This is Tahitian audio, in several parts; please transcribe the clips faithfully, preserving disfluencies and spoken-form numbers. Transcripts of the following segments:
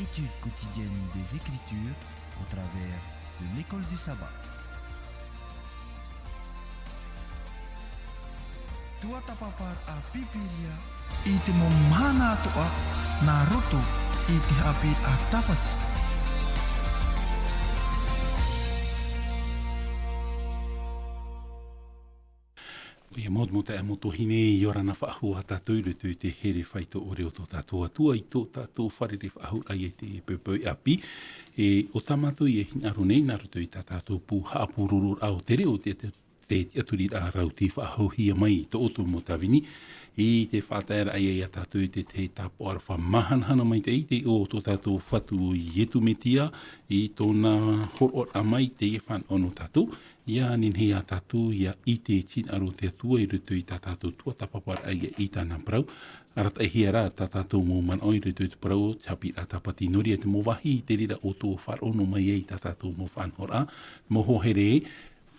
Étude quotidienne des Écritures au travers de l'école du sabbat. Tuatāpaparaʻa Pīpīria i te mau mahana atoʻa nā roto i te haʻapiʻiraʻa Tāpati. ʻOia mau, mau taeaʻe, mau tuahine, ʻia ora na faʻahou ā tātou i roto i te here faito ʻore o tō tātou Atua, i tō tātou fārerei faʻahou ā ia i te poʻipoʻi ʻāpī. E, ʻo tā mātou e hinaʻaro nei, nā roto i tā tātou pū haʻapurororaʻa o te reo, te, te, te tiʻaturiraʻa rau tei faʻahouhia mai i tō ʻoutou mau tāvini, i te faʻataeraʻa ia tātou i te, te tāpaʻo aroha māhanahana maitaʻi i te iʻoa o tō tātou Fatu ʻo Iesu Mesia, i tōna hōroʻaraʻa mai i teie fānaʻo nō tātou, ʻia nehenehe ā tātou ʻia ʻite i te hinaʻaro o te Atua i roto i tā tātou tuatāpaparaʻa ia i tāna parau. Arataʻihia rā tā tātou mau manaʻo i roto i te parau o te haʻapiʻiraʻa Tāpati. Nō reira, te mau vāhi i te reira ʻoutou e faʻaroʻo mai ai i tā tātou mau faʻanahoraʻa, mau hoa here,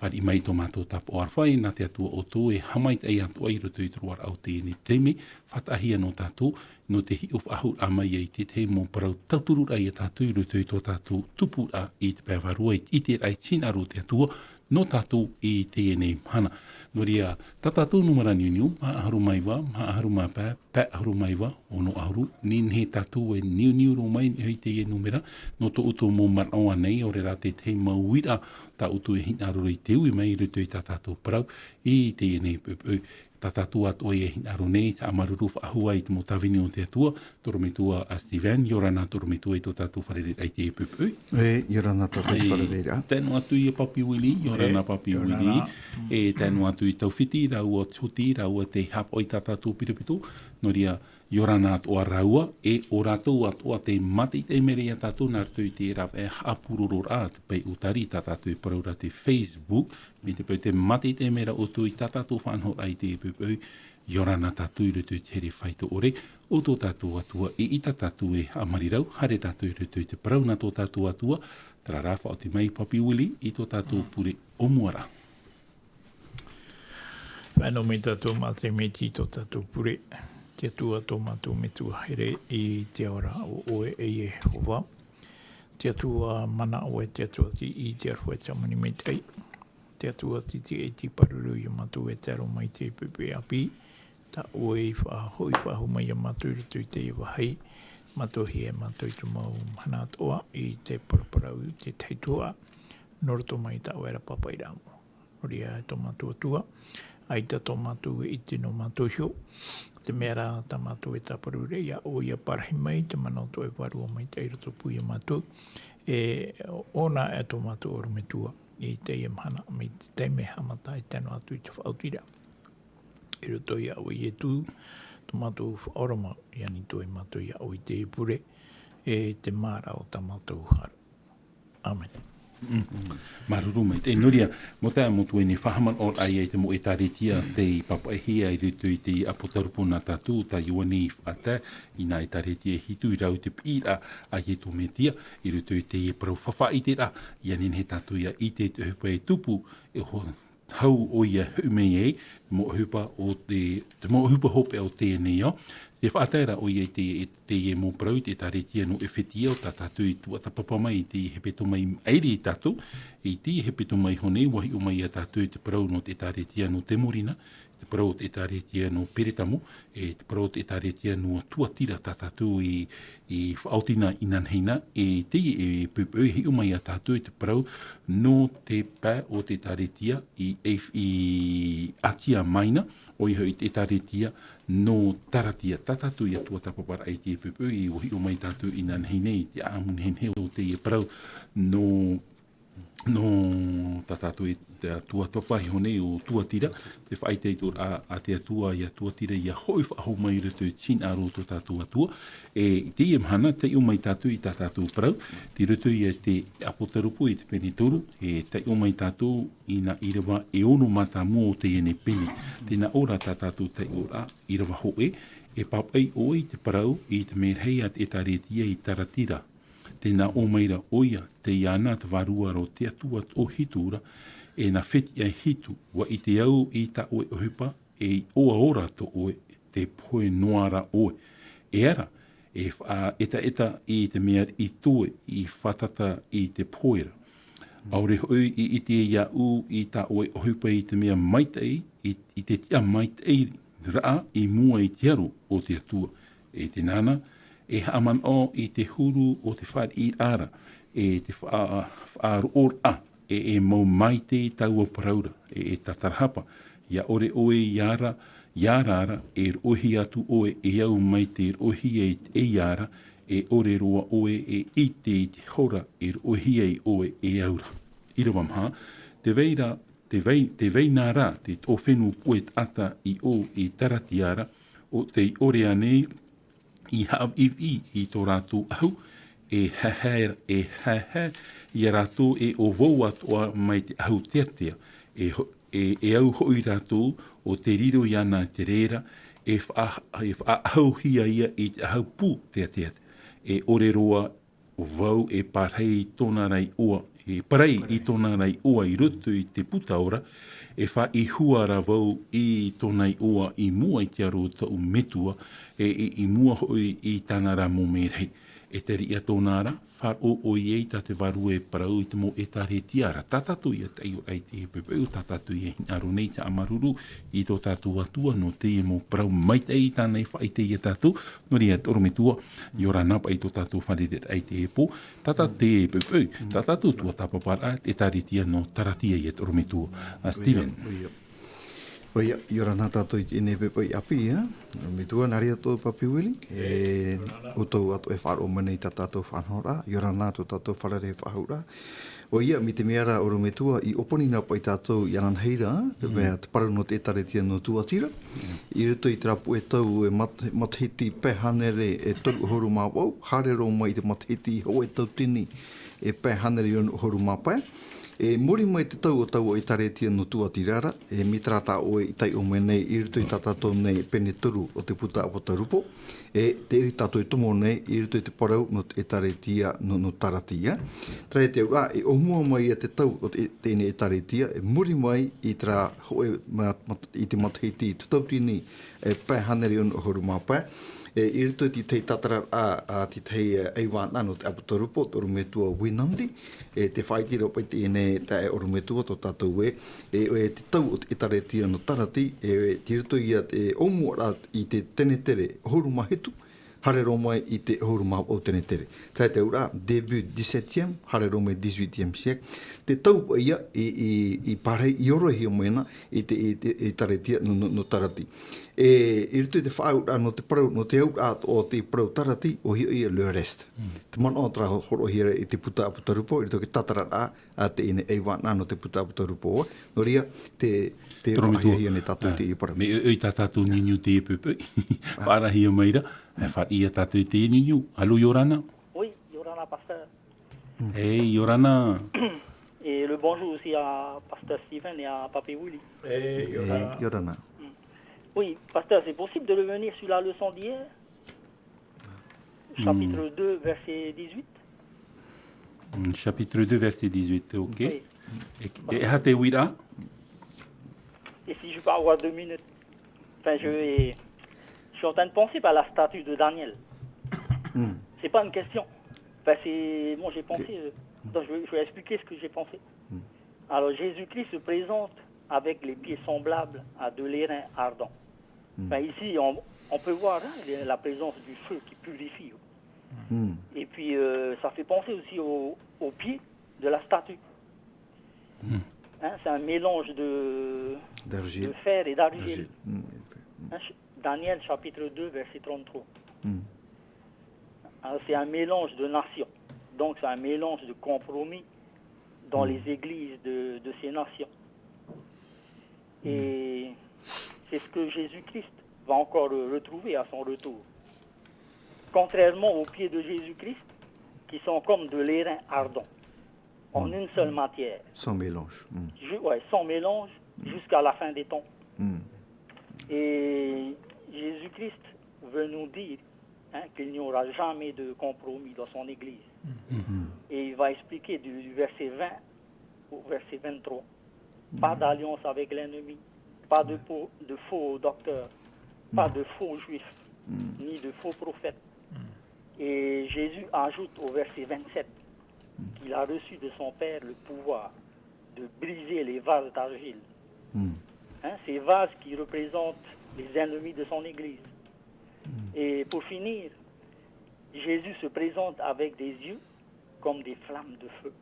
fāriʻi mai tō mātou tāpaʻo aroha, nā te Atua ʻoutou e haʻamaitaʻi atoʻa i roto i te roaraʻa o teie nei taime, faʻataʻahia nō tātou, nō te hiʻo faʻahou mai ai i te, te mau parau tautururaʻa ia tātou i roto i tō tātou tupuraʻa i te pae vārua, i te, i te hinaʻaro o te Atua nō tātou i teie nei mahana. Nō reira, tā tātou nūmera niuniu, maha ʻahuru mā iva, maha ʻahuru mā pae, pae ʻahuru mā iva, ono ʻahuru, nehenehe tātou e niuniu roa mai i teie nūmera, nō tō ʻoutou mau manaʻo ānei, ʻaore rā te tahi mau uiraʻa tā ʻoutou e hinaʻaro i te ui mai i roto i tā tātou parau i teie nei poʻipoʻi. Tā tātou atoʻa e hinaʻaro nei, haʻamāuruuru faʻahou i te mau tāvini o te Atua, torometua a Steven, ʻia ora na torometua i tō tātou fārereiraʻa i teie poʻipoʻi. E, ʻia ora na tō tātou fārereiraʻa. Tae noa atu ia Papi Willie, ʻia ora na Papi Willie. E, tae noa atu i Taufiti, rāua Toti, rāua tei haʻapaʻo i tā tātou pitopito, nō reira, ʻia ora na atoʻa rāua, e ʻo rātou atoʻa tei mātaʻitaʻi mai ra ia tātou nā roto i te rāveʻa haʻapurororaʻa, te peu ʻūtari tā tātou e parau ra te Facebook, mai te peu tē mātaʻitaʻi mai ra ʻoutou i tā tātou faʻanahoraʻa i teie poʻipoʻi, ʻia ora na tātou i roto i te here faito ʻore o tō tātou Atua, e ʻita tātou e haʻamarirau, haere tātou i roto i te parau nā tō tātou Atua, terā rā faʻaoti mai Papi Willie i tō tātou pure o mua ra. Faʻaroʻo mai tātou mātaʻitaʻi i tō tātou pure. Te Atua tō mātou Metua here, i te ao ra ʻo ʻoe e Iehova. Te Atua mana ʻoe, te Atua tiʻi, te aroha, te hāmani maitaʻi. Te Atua titi e te pāruru ia mātou e tae roa mai i te poʻipoʻi ʻāpī. Tā ʻoe i faʻahoʻi faʻahou mai ia mātou i roto i teie vāhi. Mātou e hiʻo ia mātou i te mau mahana atoʻa i te paraparau, te tahi tuhaʻa. Nō roto mai tā ʻoe ra pāpaʻiraʻa mau. Nō reira e tō mātou Atua, ʻaita tō mātou e ʻite nō mātou iho. Te mea rā tā mātou e tāparu ra ia ʻoe ʻia parahi mai te mana o tō ʻoe Vārua Maitaʻi i rotopū ia mātou. E ʻōna e tō mātou ʻorometua i teie mahana, mai te taime haʻamata e tae noa atu i te faʻaotiraʻa. I roto ia ʻoe Ietu, tō mātou Faʻaora mau, ʻia nītoa mātou ia ʻoe i teie pure, e te maraʻa o tā mātou hara. ʻĀmene. Māuruuru maitaʻi. Nō reira, mau taeaʻe, mau tuahine, faʻahaʻamanaʻoraʻa ia i te mau ʻētāretia tei pāpaʻihia i roto i te ʻApotarupo nā tātou, tā Ioane i faʻatae i nā ʻētāretia e hitu, i rāʻau i te piʻiraʻa a Ietu Mesia, i roto i te parau faʻaʻiteraʻa, ʻia nehenehe tātou ia ʻite i te ʻohipa e tupu, e ho-, hau ʻoia e hoʻi mai ai, te mau ʻohipa o te, te mau ʻohipa hopeʻa o teie nei ao. Tē faʻatae ra ʻoia i te, i teie mau parau i te ʻētāretia nō ʻEfetia, ʻo tā tātou i tuatāpapa mai i te hepetoma i maʻiri ia tātou, i te hepetoma iho nei, ʻua hiʻo mai ia tātou i te parau nō te ʻētāretia nō Temurina, te parau o te ʻētāretia nō Peretamo, e te parau o te ʻētāretia nō Tuatira tā tātou i, i faʻaoti na inanahi na, e teie poʻipoʻi e hiʻo mai ia tātou i te parau nō te pae o te ʻētāretia i, i, i Atia Maina, ʻoia hoʻi te ʻētāretia nō Taratia. Tā tātou ia tuatāpaparaʻa i teie poʻipoʻi, ʻua hiʻo mai tātou inanahi nei i te ʻāʻamu nehenehe o teie parau nō nō tā tātou e, te tuatāpapa iho nei o Tuatira, te faʻaitoitoraʻa a te Atua ia Tuatira, ʻia hoʻi faʻahou mai i roto i te hinaʻaro o tō tātou Atua. E, i teie mahana, taiʻo mai tātou i tā tātou parau, tei roto ia i te ʻApotarupo i te pene toru, e taiʻo mai tātou i nā ʻīrava e ono mātāmua o teie nei pene. Tē nā ʻō ra tā tātou taiʻoraʻa, ʻīrava hōʻē, e pāpaʻi ʻoe i te parau i te merahi a te ʻētāretia i Taratira. Tē nā ʻō mai ra ʻoia, tei iāna te Vārua ra ʻo te Atua ʻōhitu ra, e nā fētiʻi hitu, ʻua ʻite au i tā ʻoe ʻohipa, e i ʻō ora tō ʻoe, tē pohe noa ra ʻoe. E ara, e faʻaetaeta i te mea i toe i fātata i te pohe ra. ʻAore hoʻi i ʻite iāʻu i tā ʻoe ʻohipa i te mea maitaʻi, i, i te tiʻa maitaʻi raʻa i mua i te aro o te Atua. E tēnā na, e haʻamanaʻo i te huru o te fāriʻiraʻa ra, e te faʻa-, faʻaroʻoraʻa, e, e mau maitaʻi taua parau ra, e, e tātarahapa. ʻIa ʻore ʻoe ʻia ara, ʻia ara ra, e roʻohia atu ʻoe e au mai te roʻohia i te ʻeiā ra, e ʻore roa ʻoe e ʻite i te hora e roʻohia ai ʻoe e au ra. ʻĪrava maha, tē vai ra, tē vai, tē vai na ra te tōfenu puʻe taʻata i ʻō i Taratia ra, ʻo tei ʻore ānei i haʻaviʻiviʻi i tō rātou ʻahu, e haehae, e haehae ia rātou e ʻo vau atoʻa mai te ʻahu teatea, e ho-, e, e au hoʻi rātou ʻo tē riro iāna te rē ra, e faʻa-, e faʻaʻahuhia ia i te ʻahu pū teatea. E ʻore roa vau e pārahi i tōna ra iʻoa, e pārahi i tōna ra iʻoa i roto i te puta ora, e faʻaʻī hua ra vau i tōna iʻoa i mua i te aro o tōʻu Metua, e, e i mua hoʻi i tāna ra mau merahi. E te riʻi a tōna ra, faʻaroʻo ʻoia i tā te Vārua e parau i te mau ʻētāretia ra. Tā tātou ʻia taiʻo ai te poʻipoʻi, tā tātou ʻia hinaʻaro nei, te haʻamāuruuru i tō tātou Atua, nō teie mau parau maitaʻi tāna i faʻaʻite ia tātou, nō reira te ʻorometua, ʻia ora na paʻi tō tātou fārereiraʻa i teie pō, tā tātou te poʻipoʻi, tā tātou tuatāpaparaʻa, ʻētāretia nō Taratia ia te ʻorometua, a Steven. ʻOia, ʻoia. ʻOia, ʻia ora na tātou i teie nei poʻipoʻi ʻāpī, ā. Metua, nā reira tō Papi Willie, e, ʻoutou atoʻa e faʻaroʻo mai nei i tā tātou faʻanahoraʻa, ʻia ora na tō tātou fārerei faʻahou ra. ʻOia, mai te mea ra, ʻorometua, i ʻōpani na paʻi tātou i ananahi ra, te mea te parau nō te ʻētāretia nō Tuatira. I roto i terā puʻe tau e mat-, matahiti pae hānere e toru ʻahuru mā vaʻu, haere roa mai i te matahiti hōʻē tauatini e pae hānere e ono ʻahuru mā pae. E muri mai te tau o taua ʻētāretia nō Tuatira ra, e mai terā tā ʻoe i taiʻo mai nei i roto i tā tātou nei pene toru o te puta ʻApotarupo, e te ʻere tātou e tomo nei i roto i te parau nō te ʻētāretia nō, nō Taratia. Terā te auraʻa, e ʻōmua mai ia te tau o te, teie ʻētāretia, e muri mai i terā hōʻē ma-, mat-, i te matahiti tauatini e pae hānere e ono ʻahuru mā pae. E, i roto i te tahi tātararaʻa, a, te tahi, e, ʻaivānaʻa nō te ʻApotarupo, te ʻorometua Winandi, e, tē faʻaʻite ra paʻi teie nei taeaʻe ʻorometua tō tātou ē, e, e te tau o te ʻētāretia nō Tarati, e, i roto ia te ʻōmuaraʻa i te tenetere ʻahuru mā hitu, haere roa mai i te ʻahuru mā vaʻu tenetere. Terā te auraʻa, début dix-septième, haere roa mai dix-huitième siècle. Te tau paʻi ia i, i, i pārahi, i orohia mai na i te, i te, ʻētāretia nō, nō, nō Tarati. E, i roto i te faʻaauraʻa nō te parau, nō te auraʻa o te parau Tarati, ʻo hiʻo ia le reste. Te manaʻo terā hōroʻahia i te puta ʻApotarupo, i roto i te tātararaʻa a teie nei ʻaivānaʻa nō te puta ʻApotarupo. Nō reira, te, te faʻahiahia nei tātou i teie parau. Mea ʻoiʻoi tā tātou niuniu teie poʻipoʻi. Faʻaarahia mai ra, e fāriʻi ia tātou i teie niuniu. Allô, ʻia ora na. Oui, ʻia ora na, pasteur. Hey, ʻia ora na. Et le bonjour aussi à pasteur Steven et à Papi Willie. Hey, ʻia ora na. Mm. Oui, pasteur, c'est possible de revenir sur la leçon d'hier ? Chapitre deux, verset dix-huit. Mm, chapitre deux, verset dix-huit, ok. Oui. E, e aha te uiraʻa? Et si je peux avoir deux minutes. Enfin, je vais, je suis en train de penser par la statue de Daniel. C'est pas une question. Enfin, c'est, moi, j'ai pensé, euh, donc je vais, je vais expliquer ce que j'ai pensé. Alors, Jésus-Christ se présente avec les pieds semblables à de l'airain ardent. Enfin, ici, on, on peut voir, hein, les, la présence du feu qui purifie. Et puis, euh, ça fait penser aussi au, au pied de la statue. Hein, c'est un mélange de, de fer et d'argile. Hein, ch-, Daniel chapitre deux, verset trente-trois. Alors, c'est un mélange de nations. Donc, c'est un mélange de compromis dans les églises de, de ces nations. Et c'est ce que Jésus-Christ va encore re-, retrouver à son retour. Contrairement aux pieds de Jésus-Christ, qui sont comme de l'airain ardent, en une seule matière. Sans mélange. Ju-, ouais, sans mélange, jusqu'à la fin des temps. Et Jésus-Christ veut nous dire, hein, qu'il n'y aura jamais de compromis dans son Église. Et il va expliquer du, du verset vingt au verset vingt-trois. Pas d'alliance avec l'ennemi, pas de faux, de faux docteurs, pas de faux juifs, ni de faux prophètes. Et Jésus ajoute au verset vingt-sept qu'il a reçu de son Père le pouvoir de briser les vases d'argile. Hmm. Hein, ces vases qui représentent les ennemis de son Église. Hmm. Et pour finir, Jésus se présente avec des yeux comme des flammes de feu.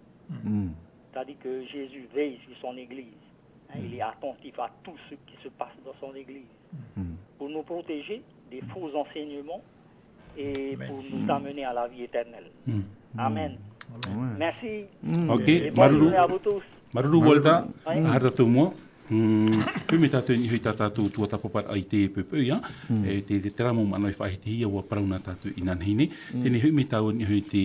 Hmm. C'est-à-dire que Jésus veille sur son Église. Hein, il est attentif à tout ce qui se passe dans son Église. Hmm. Pour nous protéger des faux enseignements et pour nous amener à la vie éternelle. Hmm. Amen. Merci. Ok, et bonne journée à vous tous. Māuruuru, Walter. Aha tātou mua. Hoʻi mai tātou i niʻa i tā tātou tuatāpaparaʻa i teie poʻipoʻi, ā. E te, te terā mau manaʻo e faʻahitihia ʻua parau nā tātou inanahi nei. Teie nei hoʻi mai tāua i niʻa i te,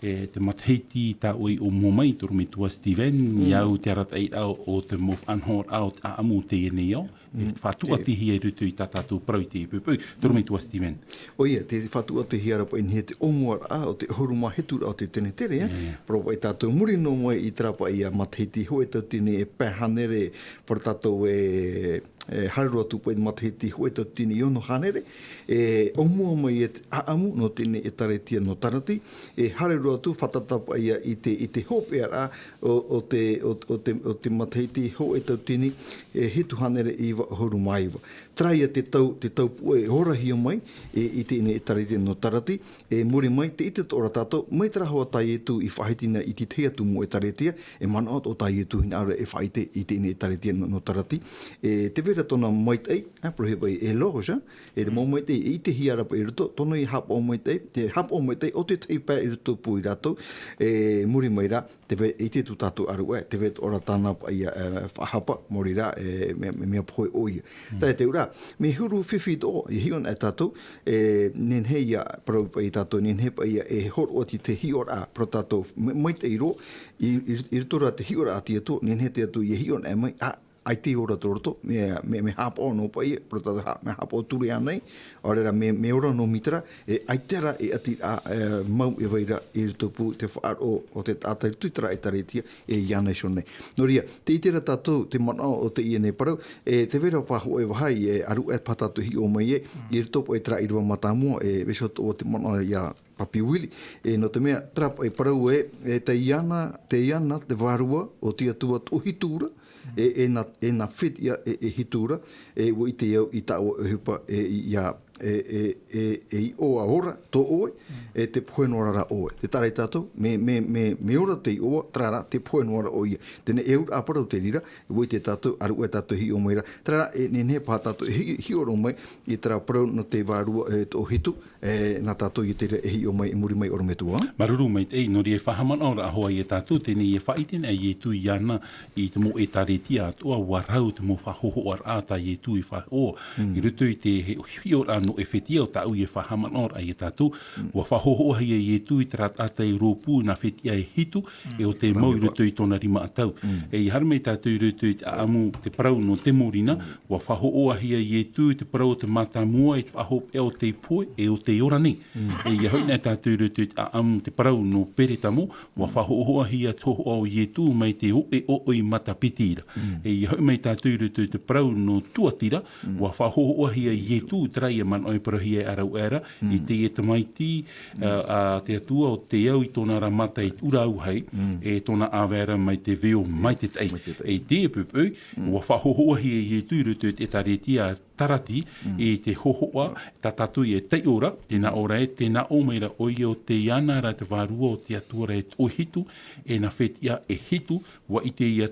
e, te matahiti tā ʻoe i ʻōmua mai, tō ʻorometua Steven, i au te arataʻiraʻa o te mau faʻanahoraʻa o te ʻāʻamu o teie nei ao. E faʻatuatihia i roto i tā tātou parau i teie poʻipoʻi, tō ʻorometua Steven. ʻOia, te faʻatuatihia ra paʻi i niʻa i te ʻōmuaraʻa o te ʻahuru mā hitu ra o te tenetere, ā. Parau paʻi tātou muri noa mai i terā paʻi matahiti hōʻē tauatini e pae hānere, parau tātou e, e haere roa atu paʻi matahiti hōʻē tauatini e ono hānere, e ʻōmua mai e te ʻāʻamu nō teie nei ʻētārētia nō Tarati, e haere roa atu fātata paʻi ia i te, i te hopeʻaraʻa o, o te, o, o te, o te matahiti hōʻē tauatini e hitu hānere iva ʻahuru mā iva. Terā ia te tau, te tau puʻe e orahia mai, e, i teie nei ʻētārētia nō Tarati, e muri mai, tē ʻite atoʻa ra tātou, mai te hora tā Ietu i faʻahiti na i te tahi atu mau ʻētārētia, e manaʻo atoʻa tā Ietu hinaʻaro e faʻaʻite i teie nei ʻētārētia nō, nō Tarati. E, tē vai ra tōna maitaʻi, ā, parauhia paʻi e loge, e te mau maitaʻi, e ʻitehia ra paʻi i roto, tōna ia haʻapaʻo maitaʻi, te haʻapaʻo maitaʻi o te tahi pae i roto pū ia rātou, e muri mai rā, tē vai, ʻite atu tātou ʻāruʻe, tē vai atoʻa ra tāna paʻi ia, e, faʻahapa, maori rā, e, mea, mea, mea pohe ʻoia. Taʻa te ura, mea huru fifi atoʻa, e hiʻo ana tātou, e, nehenehe ia, parau paʻi tātou, nehenehe paʻi ia, e hōroʻa atu te hiʻoraʻa, parau tātou, mai, maitaʻi roa, i, i, i roto rā te hiʻoraʻa a te Atua, nehenehe te Atua ia hiʻo ana mai, ā, ʻaita e ora tō roto, mea, mea, mea haʻapaʻo noa paʻi, parau tātou ha-, mea haʻapaʻo ture ānei, ʻaore rā mea, mea ora noa mai terā, e ʻaita rā e ʻati, ā, e, mau e vai ra i roto pū te faʻaroʻo o te taʻata i roto i terā ʻētārētia, e iāna iho nei. Nō reira, tē ʻite ra tātou te manaʻo o teie nei parau, e tē vai ra paʻi hōʻē vāhi, e ʻāruʻe paha tātou e hiʻo mai ē, i roto paʻi terā ʻīrava mātāmua, e vaiiho atoʻa te manaʻo ia Papi Willie, e nō te mea, terā paʻi parau ē, e tei ana, tei ana te vārua o te Atua toʻohitu ra, e, e nā, e nā fetiʻa e, e hitu ra, e ʻua ʻite au i taua ʻohipa, e, ia, e, e, e, e iʻoa ora tō ʻoe, e tē pohe noa ra ʻoe. Tē taʻa ra ia tātou, mea, mea, mea, mea ora te iʻoa, terā rā, tē pohe noa ra ʻoia. Teie nei e auraʻa parau te reira, ʻua ʻite tātou, ʻāruʻe tātou e hiʻo mai ra. Terā rā, e nehenehe paha tātou e hi-, hiʻo roa mai i terā parau nō te vārua, e, toʻohitu, e, nā tātou ia te reira e hiʻo mai i muri mai ʻorometua. Māuruuru maitaʻi, nō reira e faʻahaʻamanaʻo ra hoʻi ia tātou, teie nei e faʻaʻite na Ietu iāna i te mau ʻētārētia atoʻa, ʻua rau te mau faʻahōhoʻaraʻa tā Ietu i faʻahoʻi. I roto i te hi-, hiʻoraʻa nō ʻEfetia, ʻo tāʻu e faʻahaʻamanaʻo ra ia tātou, ʻua faʻahōhoʻahia Ietu i terā taʻata i rōpū nā fetiʻa e hitu, e ʻo tē mau i roto i tōna rima ʻatau. E ʻia haere mai tātou i roto i te ʻāʻamu, te parau nō te mōrī na, ʻua faʻahōhoʻahia Ietu i te parau o te mātāmua, i te faʻahopeʻa o tei pohe, e ʻo tei ora nei. E ʻia hoʻi na tātou i roto i te ʻāʻamu, te parau nō Peretamo, ʻua faʻahōhoʻahia te hōhoʻa o Ietu mai te ʻoʻe ʻoʻoi matapiti ra. E ʻia hoʻi mai tātou i roto i te parau nō Tuatira, ʻua faʻahōhoʻahia Ietu, terā ia manaʻo e parauhia e ʻāruʻe ra, i teie tamaiti, a, a te Atua ʻo tei au i tōna ra mata i te ʻūrā auahi, e tōna ʻāvae ra mai te veo maitaʻi. Maitaʻi. E i teie poʻipoʻi, ʻua faʻahōhoʻahia Ietu i roto i te ʻētārētia Tarati, i te hōhoʻa, tā tātou e taiʻo ra, tē nā ʻō ra ē, tē nā ʻō mai ra ʻoia ʻo tei ana ra te vārua o te Atua ra e toʻohitu, e nā fetiʻa e hitu, ʻua ʻite ia,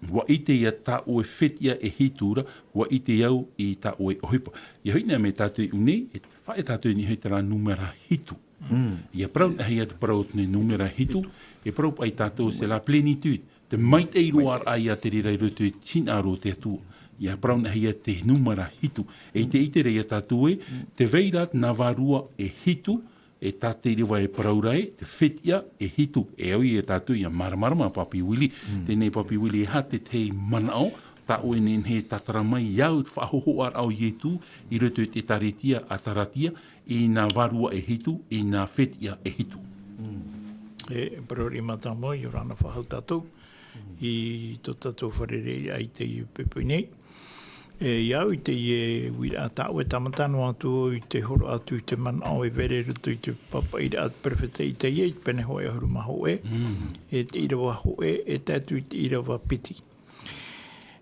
ʻua ʻite ia tā ʻoe fetiʻa e hitu ra, ʻua ʻite au i tā ʻoe ʻohipa. ʻIa hoʻi na mai tātou i ʻō nei, e faʻaea tātou i niʻa i terā nūmera hitu. ʻIa parau na hia te parau o te nūmera hitu, e parau paʻi tātou, c'est la plénitude. Te maitaʻi roa ra ia te reira i roto i te hinaʻaro o te Atua. ʻIa parau na hia te nūmera hitu. E ʻite, ʻite ra ia tātou ē, tē vai ra nā vārua e hitu, e tā te reira e parau ra ē, te fetiʻa e hitu. E au ia tātou ʻia māramarama Papi Willie. Teie nei Papi Willie, e aha te tahi manaʻo, tā ʻoe e nehenehe e tātara mai i au te faʻahōhoʻaraʻa o Ietu i roto i te ʻētārētia a Taratia, i nā vārua e hitu, i nā fetiʻa e hitu. E parau riʻi mātāmua, ʻia ora na faʻahou tātou i tō tātou fārereiraʻa i teie poʻipoʻi nei. E, i au i teie uiraʻa tāʻoe, tāmata noa atu i te horo atu i te manaʻo e vai ra i roto i te pāpaʻiraʻa a te perofeta Itaia i te pene hōʻē ʻahuru mā hōʻē, e te ʻīrava hōʻē, e tae atu i te ʻīrava piti.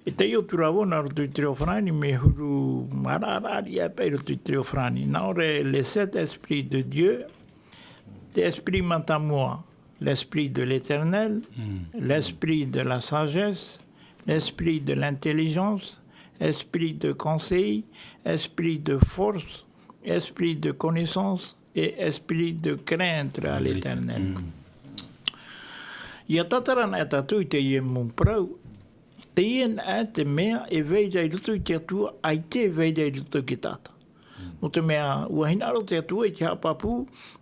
E taiʻo atu ra vau nā roto i te reo farāni, mea huru māramaramaraʻa paʻi i roto i te reo farāni. Nā ʻō ra, le Saint-Esprit de Dieu, te esprit mātāmua, l'esprit de l'Éternel, l'esprit de la sagesse, l'esprit de l'intelligence, esprit de conseil, esprit de force, esprit de connaissance et esprit de crainte à l'Éternel. Ia tātara anaʻe tātou i teie mau parau, teie anaʻe te mea e vai ra i roto i te Atua, ʻaita e vai ra i roto i te taʻata. Nō te mea, ʻua hinaʻaro te Atua i te haʻapāpū,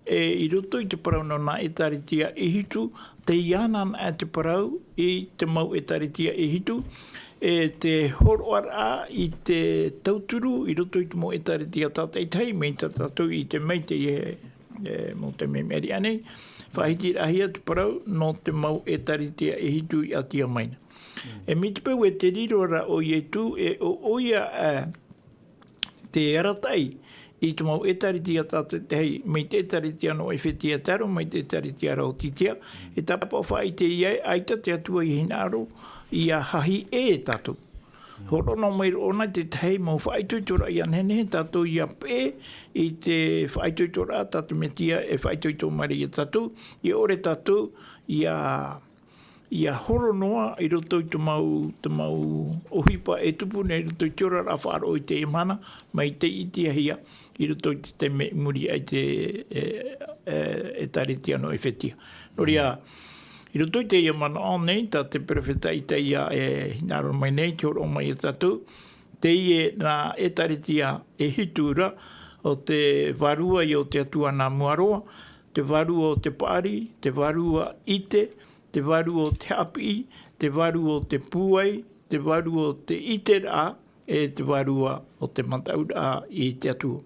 e, i roto i te parau nō nā ʻĒtārētia e hitu, tei iāna anaʻe te parau i te mau ʻĒtārētia e hitu, e te hōroʻaraʻa i te tauturu i roto i te mau ʻĒtārētia tātaʻitahi, mai tā tātou i ʻite mai teie, e, mau taime i maʻiri aʻe nei, faʻahitiraʻahia te parau nō te mau ʻĒtārētia e hitu i ʻātia mai na. E mai te peu e te riro ra ʻo Ietu, e ʻo, ʻoia, e, te arataʻi i te mau ʻĒtārētia tātaʻitahi, mai te ʻĒtārētia nō ʻEfetia e tae roa mai te ʻĒtārētia Raotitia, e tāpaʻo faʻaʻite ia ē, ʻaita te Atua i hinaʻaro ia hahi ʻē e tātou. Hōroʻa noa mai roa ʻōna i te tahi mau faʻaitoitoraʻa ia nehenehe tātou ia peʻe i te faʻaitoitoraʻa tā te Mesia e faʻaitoito mai ra ia tātou, ʻia ʻore tātou ia ia horo noa i roto i te mau, te mau ʻohipa e tupu nei i roto i te oraraʻa faʻaroʻo i teie mahana, mai tei ʻitehia i roto i te taime i muri aʻe i te, e, e, ʻĒtārētia nō ʻEfetia. Nō reira, i roto i teie manaʻo nei, tā te perofeta Itaia e hinaʻaro mai nei, te hōroʻa mai ia tātou, teie nā ʻĒtārētia e hitu ra, ʻo te vārua ia o te Atua nā mua roa, te vārua o te paʻari, te vārua ʻite, te vārua o te haʻapiʻi, te vārua o te pūai, te vārua o te ʻiteraʻa, e te vārua o te mataʻuraʻa i te Atua.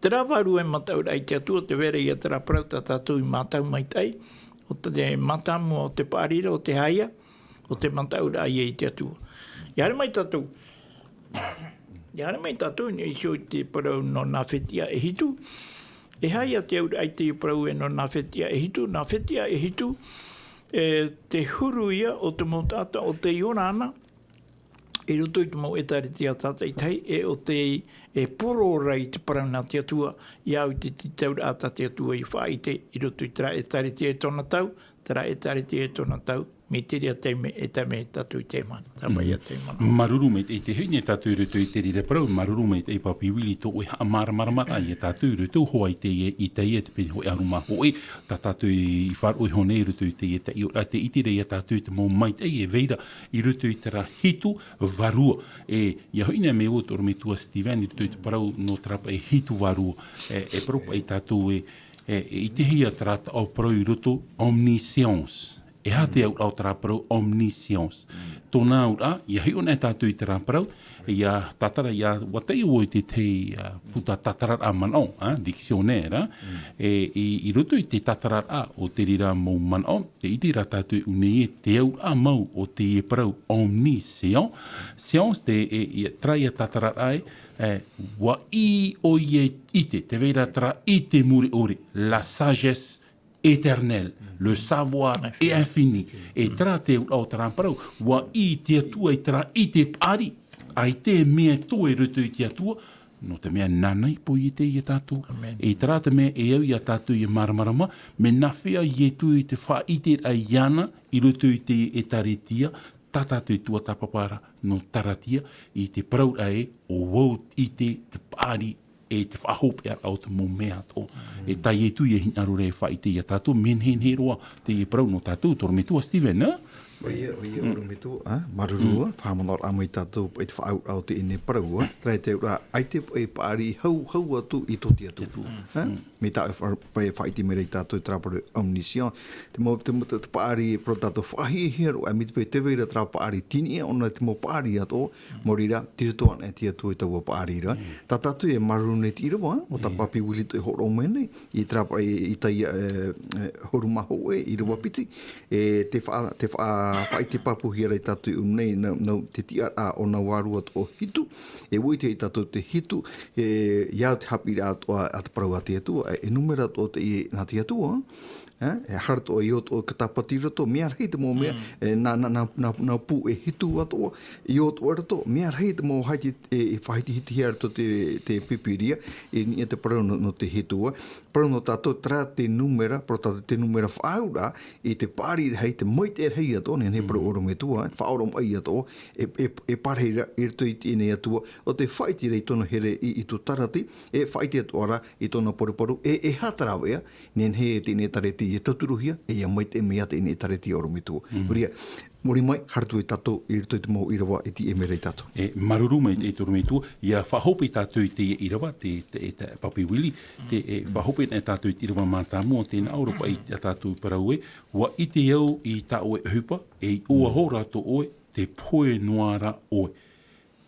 Terā vārua e mataʻuraʻa i te Atua, tē vai ra ia terā parau tā tātou i mātau maitaʻi, ʻo te mātāmua o te paʻari ra, ʻo te haia, ʻo te mataʻuraʻa ia i te Atua. ʻIa haere mai tātou, ʻIa haere mai tātou i niʻa iho i te parau nō nā ʻefetia e hitu. E aha ia te auraʻa i te parau e nō nā ʻefetia e hitu? Nā ʻefetia e hitu, e te huru ia o te mau taʻata ʻo tei ora ana i roto i te mau ʻĒtārētia tātaʻitahi, e ʻo tei, e poro ra i te parau nā te Atua, ʻia au i te tītauraʻa tā te Atua i faʻaʻite i roto i terā ʻĒtārētia e tōna tau, terā ʻĒtārētia e tōna tau, mai te reira taime e tae mai tātou i teie mahana. Terā paʻi ia teie mahana. Māuruuru maitaʻi. Tē hoʻi nei tātou i roto i te reira parau, māuruuru maitaʻi Papi Willie, tō ʻoe haʻamāramaramaraʻa ia tātou i roto hoʻi i teie, i teie te pene hōʻē ʻahuru mā hōʻē, tā tātou i faʻaroʻo iho nei i roto i teie taiʻoraʻa, tē ʻite ra ia tātou i te mau maitaʻi e vai ra i roto i terā hitu vārua. E, ʻia hoʻi nei mea ʻorometua Steven i roto i te parau nō terā paʻi hitu vārua. E, e parau paʻi tātou e, e, e ʻitehia terā taʻo parau i roto, omniscience. E aha te auraʻa o terā parau omniscience? Tōna auraʻa, ʻia hiʻo nei tātou i terā parau, ʻia tātara, ʻia, ʻua taiʻo vau i te, te, ā, puta tātararaʻa manaʻo, ā, dictionnaire, ā. E, i, i roto i te tātararaʻa o te reira mau manaʻo, tē ʻite ra tātou i ʻō nei ē, te auraʻa mau o teie parau omniscience, science te, e, e, terā ia tātararaʻa ē, e, ʻua ʻī ʻoia i ʻite, tē vai ra terā ʻite mure ʻore, la sagesse éternelle, le savoir est infini. E terā te auraʻa o terā parau, ʻua ʻī te Atua i terā ʻite paʻari, ʻaita e mea atoʻa i roto i te Atua, nō te mea nāna i poiete ia tātou. Amen. E terā te mea e au ia tātou ʻia māramarama, mea nāfea Ietu i te faʻaʻiteraʻa iāna i roto i te ʻĒtārētia, tā tātou tuatāpapa ra nō Taratia, i te parauraʻa ē, ʻo vau ʻite te paʻari e te faʻahopeʻaraʻa o te mau mea atoʻa. E tā Ietu ia hinaʻaro ra e faʻaʻite ia tātou, mea nehenehe roa teie parau nō tātou, ʻorometua Steven, ā? ʻOia, ʻoia, ʻorometua, ā? Māuruuru, ā? Faʻamanaraʻa mai tātou, paʻi te faʻaauraʻa o teie nei parau, ā? Terā te auraʻa, ʻaita e paʻari hau, hau atu i tō te Atua. Ā? Mai tā ʻoe fa-, paʻi faʻaʻite mai ra ia tātou terā parau omniscient. Te mau, te mau, te, te paʻari, parau tātou faʻahiahia roa, mai te peu tē vai ra terā paʻari, tei niʻa ʻōna te mau paʻari atoʻa, Maori ra, tei roto anaʻe te Atua i taua paʻari ra. Tā tātou e māuruuru nei te ʻīrava, ā, ʻo tā Papi Willie tō e hōroʻa mai nei, i terā paʻi, i, i Itaia, e, e, ʻahuru mā hōʻē, ʻīrava piti, e te faʻa-, te faʻa-, ā, faʻaʻite pāpūhia ra ia tātou i ʻō nei, nā, nā te tiʻaraʻa o nā vārua atoʻa hitu, e ʻua ʻite ia tātou te hitu, e, ia te haʻapiʻiraʻa atoʻa a te parau a te Atua, e, e nūmera atoʻa teie nā te Atua, e, e hara atoʻa i ʻō atoʻa ka tāpati i roto, mea rahi te mau mea, e, nā, nā, nā, nā, nā pū e hitu atoʻa, i ʻō atoʻa i roto, mea rahi te mau haiti, e, e faʻahitihitihia i roto te, te Pīpīria, i niʻa te parau nō, nō te hitu, ā. Parau nō tātou terā te nūmera, parau tātou te nūmera faʻaauraʻa, i te pārahi, te maitaʻi rahi atoʻa, nehenehe parau ʻorometua, faʻaoromaʻi atoʻa, e, e, e pārahi ra i roto i teie nei Atua, ʻo tē faʻaʻite ra i tōna here i, i tō Tarati, e faʻaʻite atoʻa ra i tōna paruparu, e, e aha te rāveʻa, nehenehe e teie nei ʻĒtārētia ia tauturuhia, e ia maitaʻi mai ā teie nei ʻĒtārētia ʻorometua. Huri ā, mōrī mai, haere atu ai tātou i roto i te mau ʻīrava e tīaʻi mai ra ia tātou. E, māuruuru maitaʻi te ʻorometua, ʻia faʻahope tātou i teie ʻīrava, te, te, te, Papi Willie, te, e, faʻahope anaʻe tātou i te ʻīrava mātāmua, tē nā ʻō ra paʻi ia tātou parau ē, ʻua ʻite au i tā ʻoe ʻohipa, e i ʻō ra tō ʻoe, tē pohe noa ra ʻoe.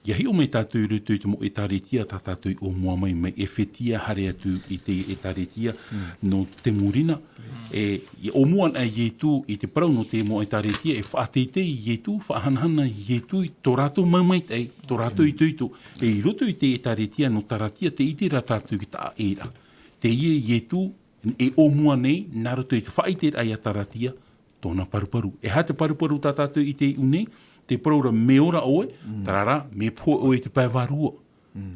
ʻIa hiʻo mai tātou i roto i te mau ʻĒtārētia tā tātou i ʻōmua mai, mai ʻEfetia haere atu i te ʻĒtārētia nō Temurina. E, ʻia ʻōmua anaʻe Ietu i te parau nō te mau ʻĒtārētia, e faʻateitei Ietu, faʻahanahana Ietu i tō rātou mau maitaʻi, tō rātou itoito. E i roto i te ʻĒtārētia nō Taratia, tē ʻite ra tātou i te taʻa ʻē ra. Teie Ietu, e ʻōmua nei, nā roto i te faʻaʻiteraʻa ia Taratia, tōna paruparu. E aha te paruparu tā tātou i ʻite i ʻō nei, te parau ra mea ora ʻoe, terā rā, mea pohe ʻoe i te pae vārua.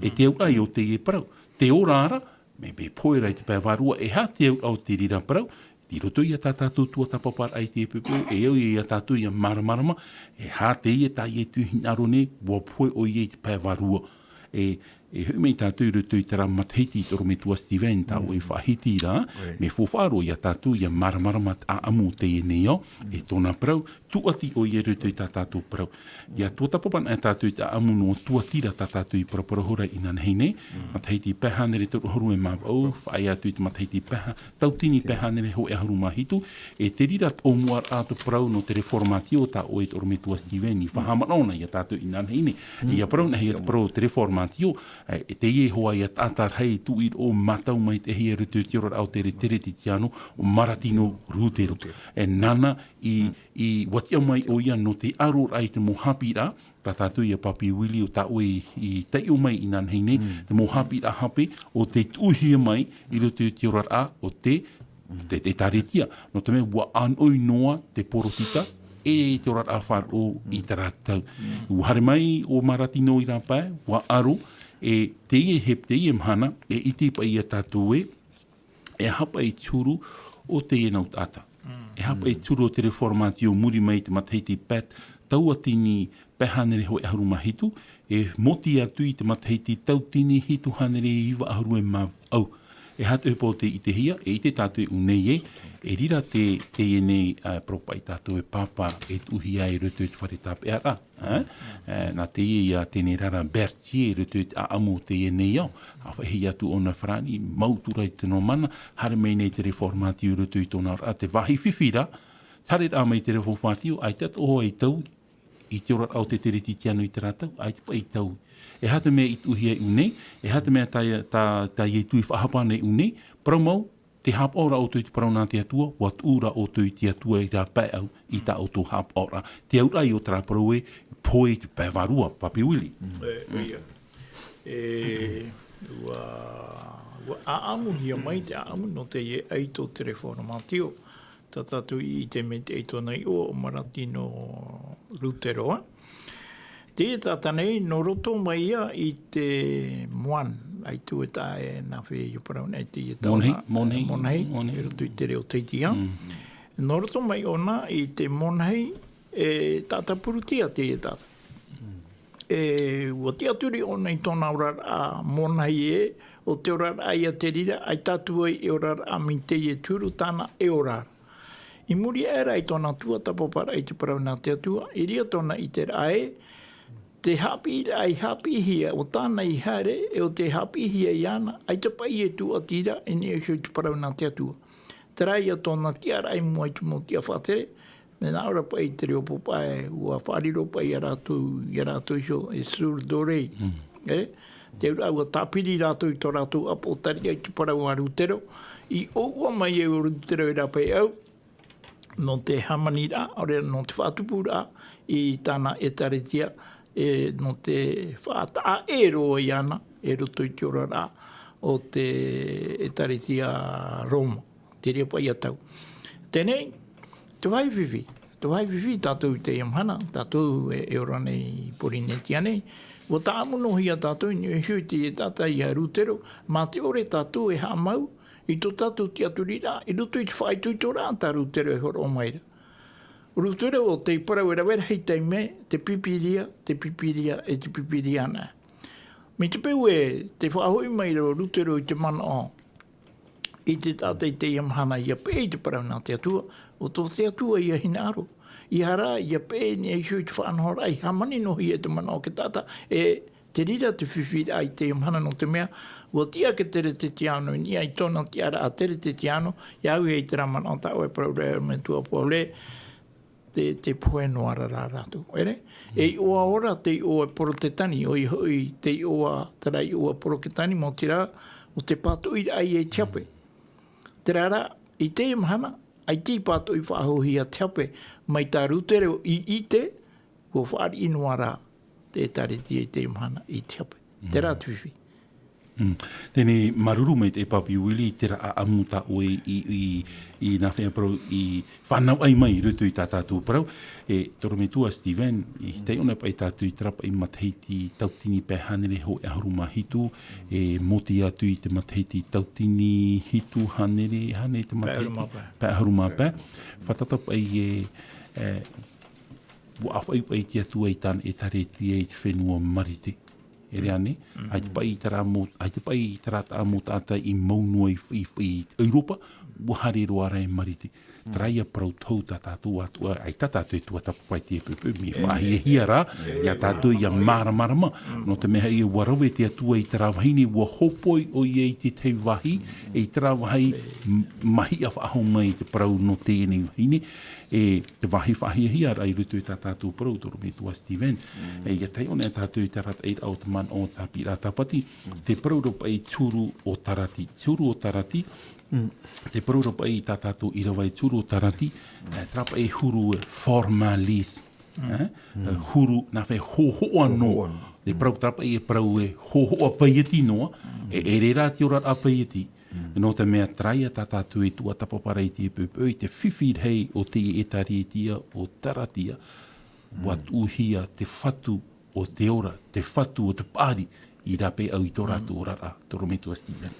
E te auraʻa ïa o teie parau. Tē ora ra, mea, mea pohe ra i te pae vārua. E aha te auraʻa o te reira parau, i roto ia tā tātou tuatāpaparaʻa i te peu, e au ia tātou ʻia māramarama, e aha teie tā Ietu i hinaʻaro nei, ʻua pohe ʻoia i te pae vārua. E, e hoʻi mai tātou i roto i terā matahiti, te ʻorometua Steven, tā ʻoe i faʻahiti ra, mea faufaʻa roa ia tātou ʻia māramarama te ʻāʻamu o teie nei ao, e tōna parau, tūʻati ʻoia i roto i tā tātou parau. ʻIa tuatāpapa anaʻe tātou i te ʻāʻamu nō Tuatira tā tātou i paraparau ra inanahi nei, matahiti pae hānere toru ʻahuru e mā vaʻu, faʻaea atu i te matahiti pae hā-, tautini pae hānere hōʻē ʻahuru mā hitu, e te reira ʻōmuaraʻa te parau nō te Reformatio tā ʻoe te ʻorometua Steven i faʻahaʻamanaʻo na ia tātou inanahi nei. ʻIa parau anaʻe ia te parau o te Reformatio, e, e teie hoʻi ïa taʻata rahi tuʻiroʻo mātau maitaʻihia i roto i te oraraʻa o te Teretitiano, ʻo Maratino Rutero. E nāna i, i ʻua tiʻa mai ʻoia nō te ʻaroraʻa i te mau haʻapiʻiraʻa, tā tātou ia Papi Willie ʻo tā ʻoe i, i taiʻo mai inanahi nei, te mau haʻapiʻiraʻa hape, ʻo tei tuʻuhia mai i roto i te oraraʻa o te, te, te ʻĒtārētia. Nō te mea, ʻua ʻānoʻi noa te porotita, e te oraraʻa faʻaroʻo i terā tau. ʻUa haere mai ʻo Maratino i rāpae, ʻua aro, e teie hep-, teie mahana, e ʻite paʻi ia tātou ē, e aha paʻi te huru o teie nau taʻata. E aha paʻi te huru o te Reformatio muri mai i te matahiti pae tauatini pae hānere hōʻē ʻahuru mā hitu, e mōti atu i te matahiti tautini hitu hānere iva ʻahuru e mā vaʻu. E aha te ʻohipa o tei ʻitehia, e ʻite tātou i ʻō nei ē, e reira te, teie nei, ā, parau paʻi tātou e pāpā e tuʻuhia i roto i te fare tāpeʻaraʻa. Ā, ā, nā teie ia Tenerara Berthier i roto i te ʻāʻamu o teie nei ao. ʻA faʻaʻite atu ʻōna farāni, mau atu ra i te nō mana, haere mai nei te Reformatio i roto i tōna oraraʻa, te vāhi fifi ra, haere rā mai te Reformatio, ʻaita atoʻa e tau i te oraraʻa o te Teretitiano i terā tau, ʻaita paʻi e tau. E aha te mea i tuʻuhia i ʻō nei, e aha te mea tā, tā, tā Ietu i faʻahapa nei i ʻō nei, parau mau, tē haʻapaʻo ra ʻoutou i te parau nā te Atua, ʻua tuʻu ra ʻoutou i te Atua i rāpae au i tā ʻoutou haʻapaʻoraʻa. Te auraʻa ïa o terā parau ē, pohe i te pae vārua, Papi Willie. E, ʻoia. E, ʻua, ʻua ʻāʻamuhia mai te ʻāʻamu nō teie ʻaito o te Reformatio. Tā tātou i ʻite maitaʻi tōna iʻoa ʻo Maratino Rutero, ā. Teie taʻata nei, nō roto mai ïa i te Moine, ʻaita e taʻa e nā hea e parau nei teie taʻata. Monahi, Monahi, Monahi, Monahi. I roto i te reo Tahiti, ā. Nō roto mai ʻōna i te Monahi, e taʻata Purutia teie taʻata. E, ʻua tiʻaturi ʻōna i tōna oraraʻa Monahi ē, ʻo te oraraʻa ïa te reira, ʻaita atu ai e oraraʻa mai teie te huru tāna e ora ra. I muri aʻe ra i tōna tuatāpaparaʻa i te parau nā te Atua, i reira tōna ʻiteraʻa ē, te haʻapiʻiraʻa i haʻapiʻihia, ʻo tāna i haere, e ʻo tē haʻapiʻihia iāna, ʻaita paʻi e tūʻati ra, i niʻa iho i te parau nā te Atua. Terā ïa tōna tiʻaraʻa i mua i te mau tiʻa faʻatere, mea nā ʻō ra paʻi te reo popaʻā, ʻua faʻariro paʻi ia rātou, ia rātou iho, e sourds d'oreille. E? Te auraʻa ʻua tāpiri rātou i tō rātou ʻāpoʻotaraʻa i te parau a Rutero, i ʻōʻua mai ai ʻo Rutero i rāpae au, nō te hāmaniraʻa, ʻaore rā nō te faʻatupuraʻa i tāna ʻētāretia, e, nō te faʻataʻa ʻē roa iāna, i roto i te oraraʻa o te ʻētāretia Roma, te reira paʻi ā tau. Teie, te vāhi fifi, te vāhi fifi tātou i teie mahana, tātou e, e ora nei i Pōrīnetia nei, ʻua tāʻamu noa hia tātou i niʻa iho i te taʻata ia Rutero, mā te ʻore tātou e haʻamau i tō tātou tiʻaturiraʻa, i roto i te faʻaitoitoraʻa tā Rutero e hōroʻa mai ra. Rutero ʻo tei parau e rave rahi taime, te Pīpīria, te Pīpīria, e te Pīpīria ana. Mai te peu ē tē faʻahoʻi mai ra ʻo Rutero i te manaʻo i te taʻata i teie mahana ʻia peʻe i te parau nā te Atua, ʻo tō te Atua ʻia hinaʻaro. ʻEiaha rā, ʻia peʻe i niʻa iho i te faʻanahoraʻa, ʻia hāmani noa hia e te manaʻo o te taʻata, e te reira te fifiraʻa i teie mahana nō te mea, ʻua tiʻa ake Teretetiano, i niʻa i tōna tiʻaraʻa Teretetiano, ʻia au ia i terā manaʻo tā ʻoe e parau ra e Metua Paule, te, te pohe noa ra rā rātou. ʻEre? E iʻoa ora, te iʻoa Porotetani, ʻoia hoʻi, te iʻoa, terā iʻoa Porotetani, maoti rā, ʻo te pātoʻiraʻa ia i te hape. Terā rā, i teie mahana, ʻaita i pātoʻi faʻahou hia te hape, mai tā Rutero i ʻite, ʻua fāriʻi noa ra te ʻētāretia i teie mahana i te hape. Terā te fifi. Mm. Teie, māuruuru maitaʻi Papi Willie, terā ʻāʻamu tā ʻoe i, i, i nā fea parau i fānau ai mai i roto i tā tātou parau. E, Torometua Steven, i taiʻo na paʻi tātou i terā paʻi matahiti tauatini pae hānere hōʻē ʻahuru mā hitu, e, mōtī atu i te matahiti tauatini hitu hānere, hānere te matahiti pae ʻahuru mā pae. Pae ʻahuru mā pae. Fātata paʻi e, e, ʻua ʻāfaʻi paʻi te Atua i tāna ʻētāretia i te fenua Marite. ʻEre ānei, ʻaita paʻi terā mau, ʻaita paʻi terā taʻata mau taʻata i mau noa i, i, i ʻEuropa, ʻua haere roa ra e Marite. Terā ia parau tohu tā tātou atoʻa, ʻaita tātou e tuatāpapa i teie poʻipoʻi, mea faʻahiahia rā, ia tātou ʻia māramarama, nō te mea hoʻi ʻua rave te Atua i terā vahine, ʻua hōpoi ʻoia i te tahi vāhi, e i terā vāhi, m-, mahiʻa faʻahou mai i te parau nō teie nei vahine, e te vāhi faʻahiahia rā i roto i tā tātou parau, Torometua Steven. E, ʻia taiʻo na tātou i te arataʻiraʻa o te manaʻo o te haʻapiʻiraʻa Tāpati, te parau ra paʻi i te huru o Tarati. Te huru o Tarati, te parau ra paʻi i tā tātou ʻīrava i te huru o Tarati, e, terā paʻi huru e formalisme. E, e, huru, nā fea hōhoʻa noa. Hōhoʻa noa. Te parau, terā paʻi e parau e hōhoʻa paieti noa, e, e ʻere rā te oraraʻa paieti. Nō te mea terā ia tā tātou e tuatāpapa ra i teie poʻipoʻi, te fifi rahi o te ʻētāretia o Taratia, ʻua tuʻuhia te fatu o te ora, te fatu o te paʻari, i rāpae au i tō rātou oraraʻa, Torometua Steven.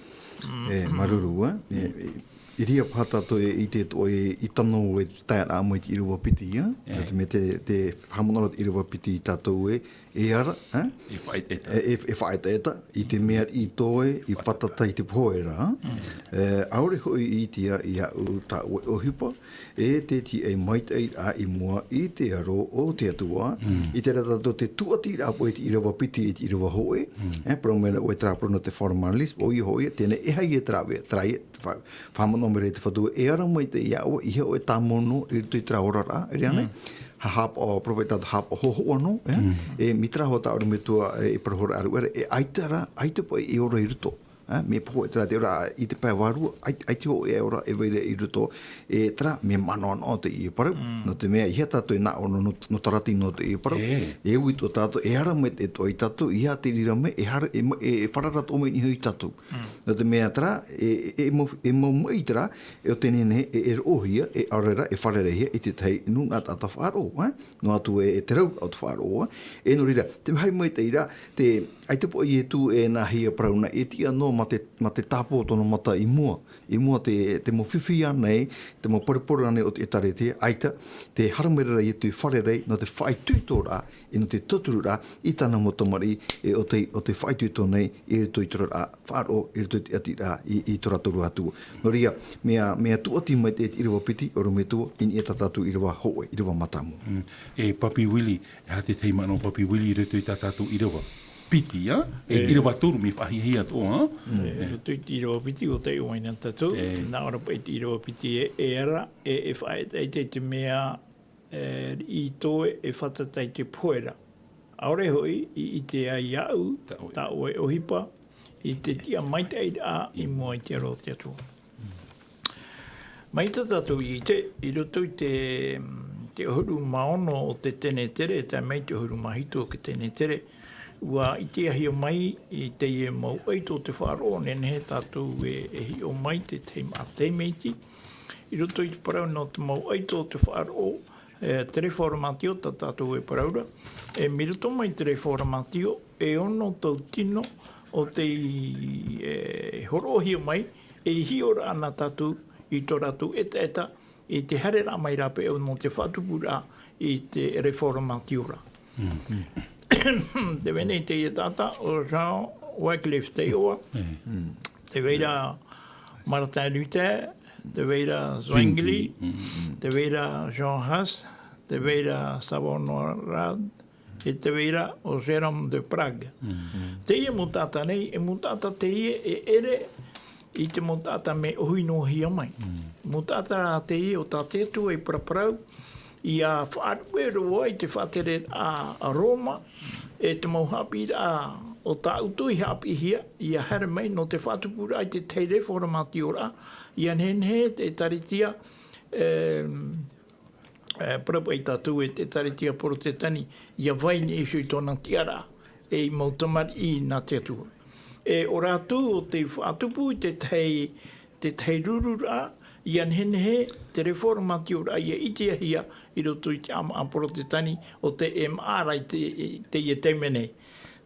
E, māuruuru, e, e, e, i reira paha tātou e, i te toʻa e, i tano e tae ra mai te ʻīrava piti, e? E. Nō te mea te, te faʻamanora te ʻīrava piti i tātou e, e ara, e? E faʻaetaeta. E, e, e faʻaetaeta, i te mea i toe, i fātata i te pohe ra. E, ʻaore hoʻi i ʻitea ia au tā ʻoe ʻohipa, e te tiaʻi maitaʻi ra i mua i te aro o te Atua, i terā tātou te tuatiraʻa paʻi te ʻīrava piti i te ʻīrava hōʻē, e, parau mai ra ʻoe terā parau nō te formalisme, ʻoia hoʻi, teie e aha ia terā vea, terā ia, fa-, faʻamanamanaʻo mai ra te Fatu, e ara maitaʻi ia ʻoe, ʻeiaha ʻoe e tāmau noa i roto i terā oraraʻa, ʻere ānei? Ha-, haʻapaʻo, parau paʻi tātou haʻapaʻo hōhoʻa noa, e? E, mai terā hoʻi tā ʻorometua, e, e parau ra ʻāruʻera, e ʻaita rā, ʻaita paʻi e ora i roto. E, mea pohe terā te ora i te pae vārua, ʻai-, ʻaita hoʻi e ora e vai ra i roto, e terā, mea manaʻonaʻo teie parau. Nō te mea, ʻeiaha tātou e nā ʻō noa nō, nō Tarati nō teie parau. E uiuiʻa tātou, e ara mai te toʻa ia tātou, ʻeiaha te reira mea, e haere, e ma-, e, e fārerei atoʻa mai i niʻa iho ia tātou. Nō te mea terā, e, e, e mau, e mau maʻi terā, e ʻo teie nei, e, e roʻohia, e ʻaore rā, e fārereihia i te tahi nūnaʻa taʻata faʻaroʻo, e? Noa atu e, e te rau o te faʻaroʻo, e? E nō reira, te vāhi maitaʻi ra, te, ʻaita paʻi e tū e nā hea parau na, e tiʻa noa mā te, mā te tāpō tōna mata i mua. I mua te, te mau fifi ānei, te mau parau parau ānei o te ʻĒtārētia, ʻaita, te haere mai ra ia te fārerei, nō te faʻaitoitoraʻa, e nō te tauturu ra, i tāna mau tamariʻi, e ʻo te, ʻo te faʻaitoito nei, i roto i te oraraʻa faʻaroʻo, i roto i te ʻati ra, i, i tō rātou Atua. Nō reira, mea, mea tūʻati mai te, te ʻīrava piti, ʻorometua, i niʻa i tā tātou ʻīrava hōʻē, ʻīrava mātāmua. Mm. E Papi Willie, e aha te tahi manaʻo Papi Willie i roto i tā tātou ʻīrava piti, a? E, e ʻīrava toru, mea faʻahiahia atoʻa, a? Mm. E, i roto i te ʻīrava piti, ʻo taiʻo mai na tātou, e, nā ʻō ra paʻi te ʻīrava piti e, e ara, e, e faʻaetaeta i te mea, e, i toe e fātata i te pohe ra. ʻAore hoʻi, i, i ʻite ai aʻu, tā ʻoe, tā ʻoe ʻohipa, i te tiʻa maitaʻi ra i mua i te aro o te Atua. Mai tā tātou i ʻite, i roto i te, te ʻahuru mā ono o te tenetere, e tae mai te ʻahuru mā hitu o te tenetere, ua ʻitehia mai i teie mau ʻaito o te faʻaroʻo, nehenehe tātou e, e hiʻo mai te tahi, a te taime iti. I roto i te parau nō te mau ʻaito o te faʻaroʻo, e, te reformatio tā tātou e parau ra, e, mai roto mai te reformatio, e ono tau tino o te, e, hōroʻahia mai, e hiʻo ra ana tātou i tō rātou ʻetaʻeta, i te haereraʻa mai rāpae nō te faʻatupuraʻa i te reformatio ra. Te vai nei teie taʻata, o John Wycliffe te iʻoa, te vai ra Martin Luther, te vai ra Zwingli, te vai ra John Huss, te vai ra Savon Raad, e te vai ra o Jérôme de Prague. Teie mau taʻata nei, e mau taʻata teie e ʻere i te mau taʻata mea ʻohie noa hia mai. Mau taʻata rā teie o tā te Atua i paraparau, ʻia faʻaruʻe roa i te faʻatereraʻa a Roma, e te mau haʻapiʻiraʻa o tā ʻoutou i haʻapiʻihia, ʻia haere mai nō te faʻatupuraʻa i te tahi reformatioraʻa, ʻia nehenehe te ʻēkālesia, e, e, parau paʻi tātou e te ʻēkālesia Porotetani, ʻia vai nei iho i tōna tiʻaraʻa, e i mau tamariʻi nā te Atua. E ʻo rātou ʻo tei faʻatupu i te tahi, te tahi rururaʻa, ʻia nehenehe te reformatioraʻa ʻia ʻitehia i roto i te ʻāmaʻa Porotetani ʻo tē ʻē maʻa ra i te, i teie taime nei.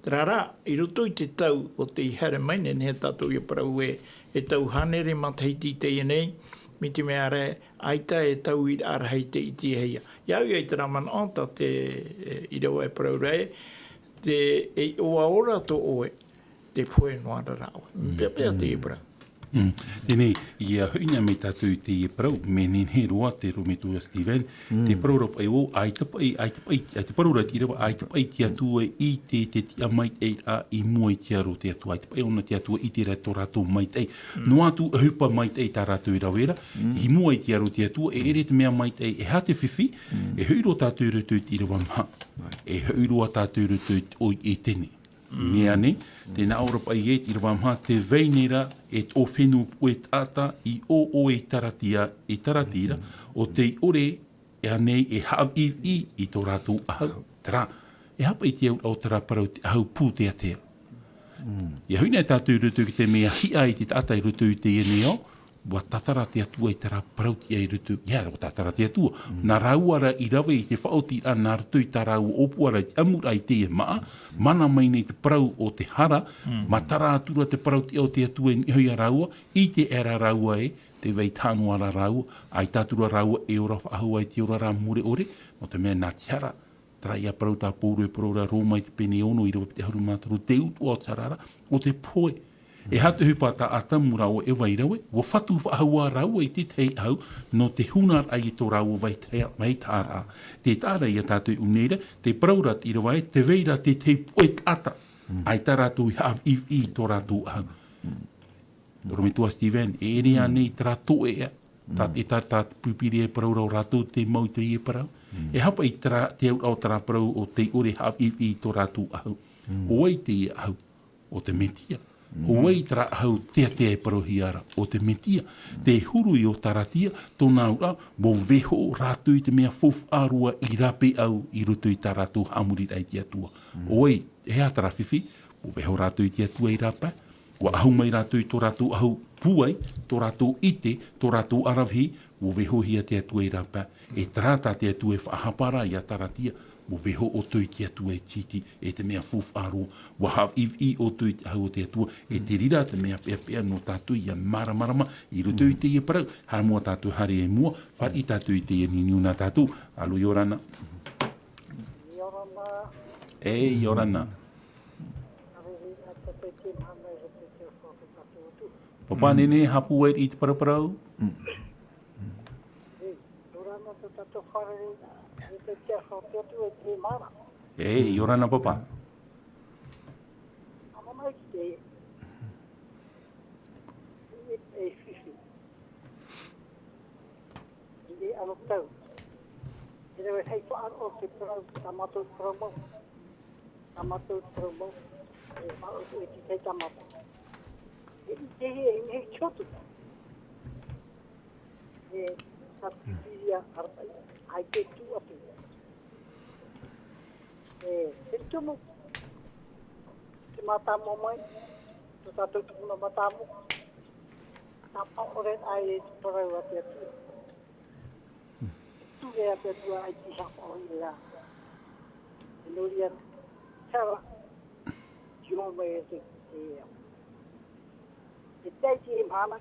Terā rā, i roto i te tau o tei haere mai nei, nehenehe tātou ʻia parau e, e tau hānere matahiti i teie nei, mai te mea ra, ʻaita e tauiraʻa rahi tei ʻitehia. ʻIa au ia i terā manaʻo tā te, e, ʻīrava e parau ra ē, te, e ʻoaʻoa ra tō ʻoe, te pohe noa ra rāua. Pea, pea teie parau. Mm. Teie nei, ʻia hoʻi na mai tātou i teie parau, mea nehenehe roa te Rometua Stephen, te parau ra paʻi ʻo, ʻaita paʻi, ʻaita paʻi, ʻaita parau ra te ʻīrava, ʻaita paʻi te Atua i ʻite i te tiʻa maitaʻi ra i mua i te aro o te Atua, ʻaita paʻi ʻōna te Atua i ʻite ra tō rātou maitaʻi. Noa atu ʻohipa maitaʻi tā rātou e rave ra, i mua i te aro o te Atua, e ʻere te mea maitaʻi, e aha te fifi, e hoʻi roa tātou i roto i te ʻīrava maha. E hoʻi roa tātou i roto i te ʻoire Etene. Mea nei, tē nā ʻō ra paʻi ē te ʻīrava maha, te vai nei ra e tō fenua puʻe taʻata i ʻōʻō i Taratia, i Taratira, ʻo tei ʻore ānei e haʻaviʻiviʻi i tō rātou ʻahu. Terā, e aha paʻi te auraʻa o terā parau te ʻahu pūteatea. ʻIa hoʻi na tātou i roto i te mea hiʻa i te taʻata i roto i teie nei ao, ʻua tātara te Atua i terā parau tiʻa i roto, ʻia, ʻua tātara te Atua. Nā rāua rā i rave i te faʻaotiraʻa nā roto i tā rāua ʻōpuaraʻa i te ʻamuraʻa i teie māʻa, mana mai nei te parau o te hara, matara atu ra te parau tiʻa o te Atua i niʻa iho ia rāua, ʻite aʻera rāua ē, tē vai taʻa noa ra rāua, ʻaita atu ra rāua e ora faʻahou i te oraraʻa mure ʻore, nō te mea nā te hara, Terā ia parau tā Pauro e parau ra Roma i te pene ono, ʻīrava piti ʻahuru mā toru, te utuʻa o te hara ra, ʻo te pohe. E aha te ʻohipa tā Atamu rāua ʻo Eva i rave, ʻua fatu faʻahou ā rāua i te tahi ʻahu, nō te huna raʻa i tō rāua vaitaʻa-, vaitaʻaraʻa. Tē taʻa ra ia tātou i ʻō nei ra, te parau ra te ʻīrava ē, tē vai ra te tahi puʻe taʻata. ʻAita rātou i haʻaviʻiviʻi i tō rātou ʻahu. Rometua Stephen, e ʻere ānei terā tōʻeʻa, tā, e tā, tā te Pīpīria e parau ra ʻo rātou tē mau i teie parau. E aha paʻi terā, te auraʻa o terā parau ʻo tei ʻore haʻaviʻiviʻi i tō rātou ʻahu. ʻO vai teie ʻahu? ʻO te Metia. ʻO vai terā ʻahu teatea e parauhia ra? ʻO te Metia. Te huru i ʻo Taratia, tōna auraʻa, ʻua vaiiho rātou i te mea faufaʻa roa i rāpae ʻau i roto i tā rātou haʻamoriraʻa i te Atua. ʻO vai, e aha terā fifi? ʻUa vaiiho rātou i te Atua i rāpae. ʻUa ʻahu mai rātou i tō rātou ʻahu pūai, tō rātou ʻite, tō rātou ʻaravihi, ʻua vaiihohia te Atua i rāpae. E terā tā te Atua e faʻahapa ra ia Taratia, ʻua vaiiho ʻoutou i te Atua e tītī, e te mea faufaʻa roa, ʻua haʻaviʻiviʻi ʻoutou i te ʻahu o te Atua, e te reira te mea peʻapeʻa nō tātou ʻia māramarama, i roto i teie parau, haere mai tātou haere i mua, fāriʻi tātou i teie niuniu nā tātou, alo ʻia ora na. ʻIa ora na. E, ʻia ora na. Papa Nene, haʻapūai i te paraparau. E, ʻia ora na, Papa. I te ano tau. E rave hei faʻaroʻo te parau, tā mātou parau mau. Tā mātou parau mau. E faʻaroʻo e te tei tā mātou. E, e, e, e, e, te hotu. E, sa Pīpīria ʻārapaʻi, ʻaita e tuʻu atu. E, te tumu, te mātāmua mai, tō tātou tupuna mātāmua, tāpaʻo ʻore aʻe i te parau a te Atua. Ture a te Atua, ʻaita e haʻapaʻo i reira. E nō reira, tara, tiro mai e te, e, e tae i te mahana,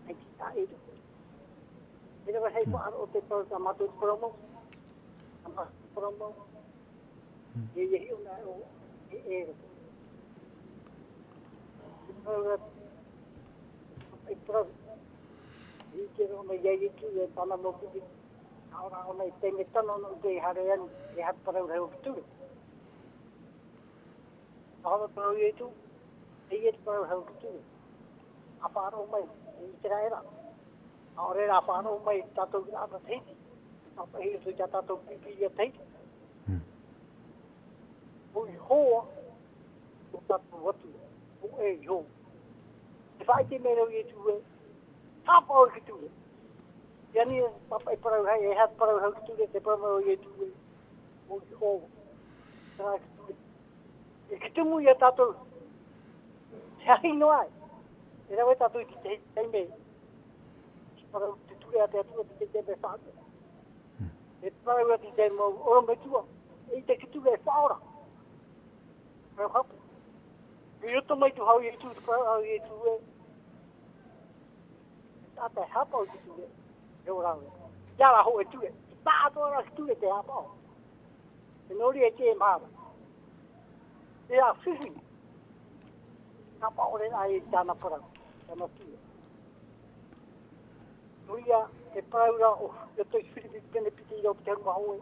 ʻaita e taʻa. E rave rahi faʻaroʻo te parau tā mātou te parau mau. Tā mātou te parau mau. E ia hiʻo na o e e roko. E parau ra, e parau. I te roa mai ia Ietu e tāna mau pipi. ʻAore ʻōna i te mea tano nō te haere anu, e aha te parau rahi o te ture. ʻAore te parau Ietu, e ia te parau rahi o te ture. ʻA faʻaroʻo mai, e Iteraera. ʻAore rā faʻaroʻo mai tātou i te ʻāpiti Tahiti, tāpaʻo i roto i tā tātou Pīpīria Tahiti. Hmm. ʻO Iehova, ʻo tātou Atua, ʻo e Iehova. E faʻaʻite mai ra ʻo Ietu ē, tāpaʻo i te ture. Ia nei, pāpaʻi parau rahi, e aha te parau rahi o te ture, te parau mai ʻo Ietu ē, ʻo Iehova. Terā te ture. E te tumu ia tātou. He aha noa ai. E rave tātou i te tahi taime. Te parau te ture a te Atua, te tahi taime faʻaora. E parau a te tahi mau ʻorometua. E ʻite te ture e faʻaora. Parau hape. I roto mai tō hau Ietu, te parau a Ietu ē. Taʻata e haʻapaʻo i te ture, e ora ora. Ia rā hōʻē ture, taʻata ora te ture te haʻapaʻo. E nō reira e te mahana. E a fifi. Haʻapaʻo ʻore aʻe i tāna parau, tāna ture. Nō reira, e parau ra ʻo, i roto i Firipi pene piti ʻīrava piti ʻahuru mā hōʻē.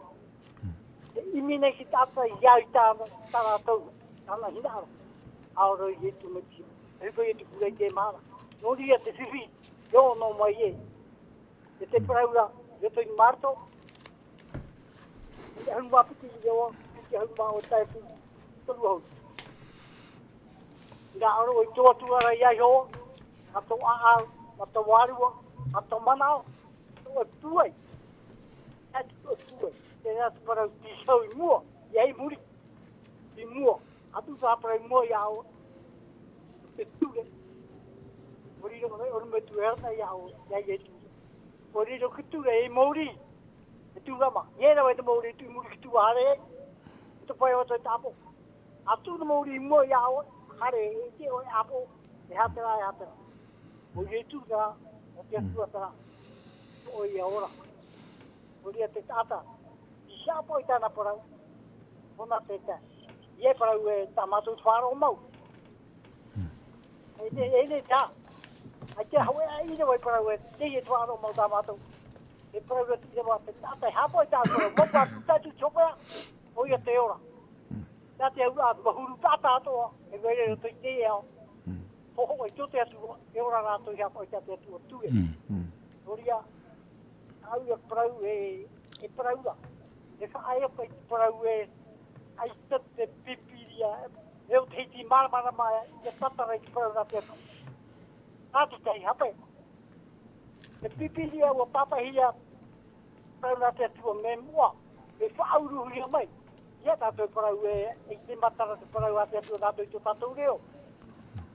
E ʻimi nei te taʻata i au i tāna, tā rātou, tāna hinaʻaro. ʻAore rā Ietu Mesia. E hōʻē Ietu pure i te mahana. Nō reira te fifi, e ono mai ē. E te parau ra, i roto i Mareko, piti ʻahuru mā piti ʻīrava, piti ʻahuru mā ono e tae atu i te toru ʻahuru. Hinaʻaro i tō Atua ra ia Iehova, nā tō ʻāʻau, nā tō vārua, nā tō manaʻo, tō ʻoe pūai. Atu tō ʻoe pūai. Terā te parau tītau i mua, ia i muri. I mua. Atu tā parau i mua ia ʻoe. Te ture. Mōrī rō, ʻorometua ʻana ia ʻoe, ia Ietu. Mōrī rō te ture, e mōrī. E tūrama. Ia rave te mōrī, tū i muri te ture haere. E te pae o te tāpō. Atu te mōrī i mua ia ʻoe, haere, e te ʻoe ʻāpō. E aha terā, e aha terā. ʻO Ietu terā, ʻo te Atua terā. ʻO ia ora. Nō reira te taʻata, i haʻapaʻo i tāna parau, ʻōna te tae. Ia e parau ē tā mātou te faʻaroʻo mau. E nei, e nei tā. ʻAita hōʻē ʻīrava i parau ē, teie te faʻaroʻo mau tā mātou. E parau ra te ʻīrava, te taʻata e haʻapaʻo i tāna parau, mau pātū tātou te hōpea, ʻo ia te ora. Nā te auraʻa, mahuru taʻata atoʻa, e vai ra i roto i te ao. Hohoʻa i tō te Atua, e ora rātou i haʻapaʻo i tā te Atua ture. Nō reira, au ia parau e, e parau ra. E faʻaea paʻi te parau ē, ʻaita te Pīpīria, e o te hiti māramarama, ia tātara i te parau nā te Atua. Nā te tahi hape. Te Pīpīria ʻua pāpaʻihia, parau nā te Atua mea moʻa, e faʻauruhia mai. Ia tātou parau ē, e te matara te parau a te Atua nā tō tātou reo.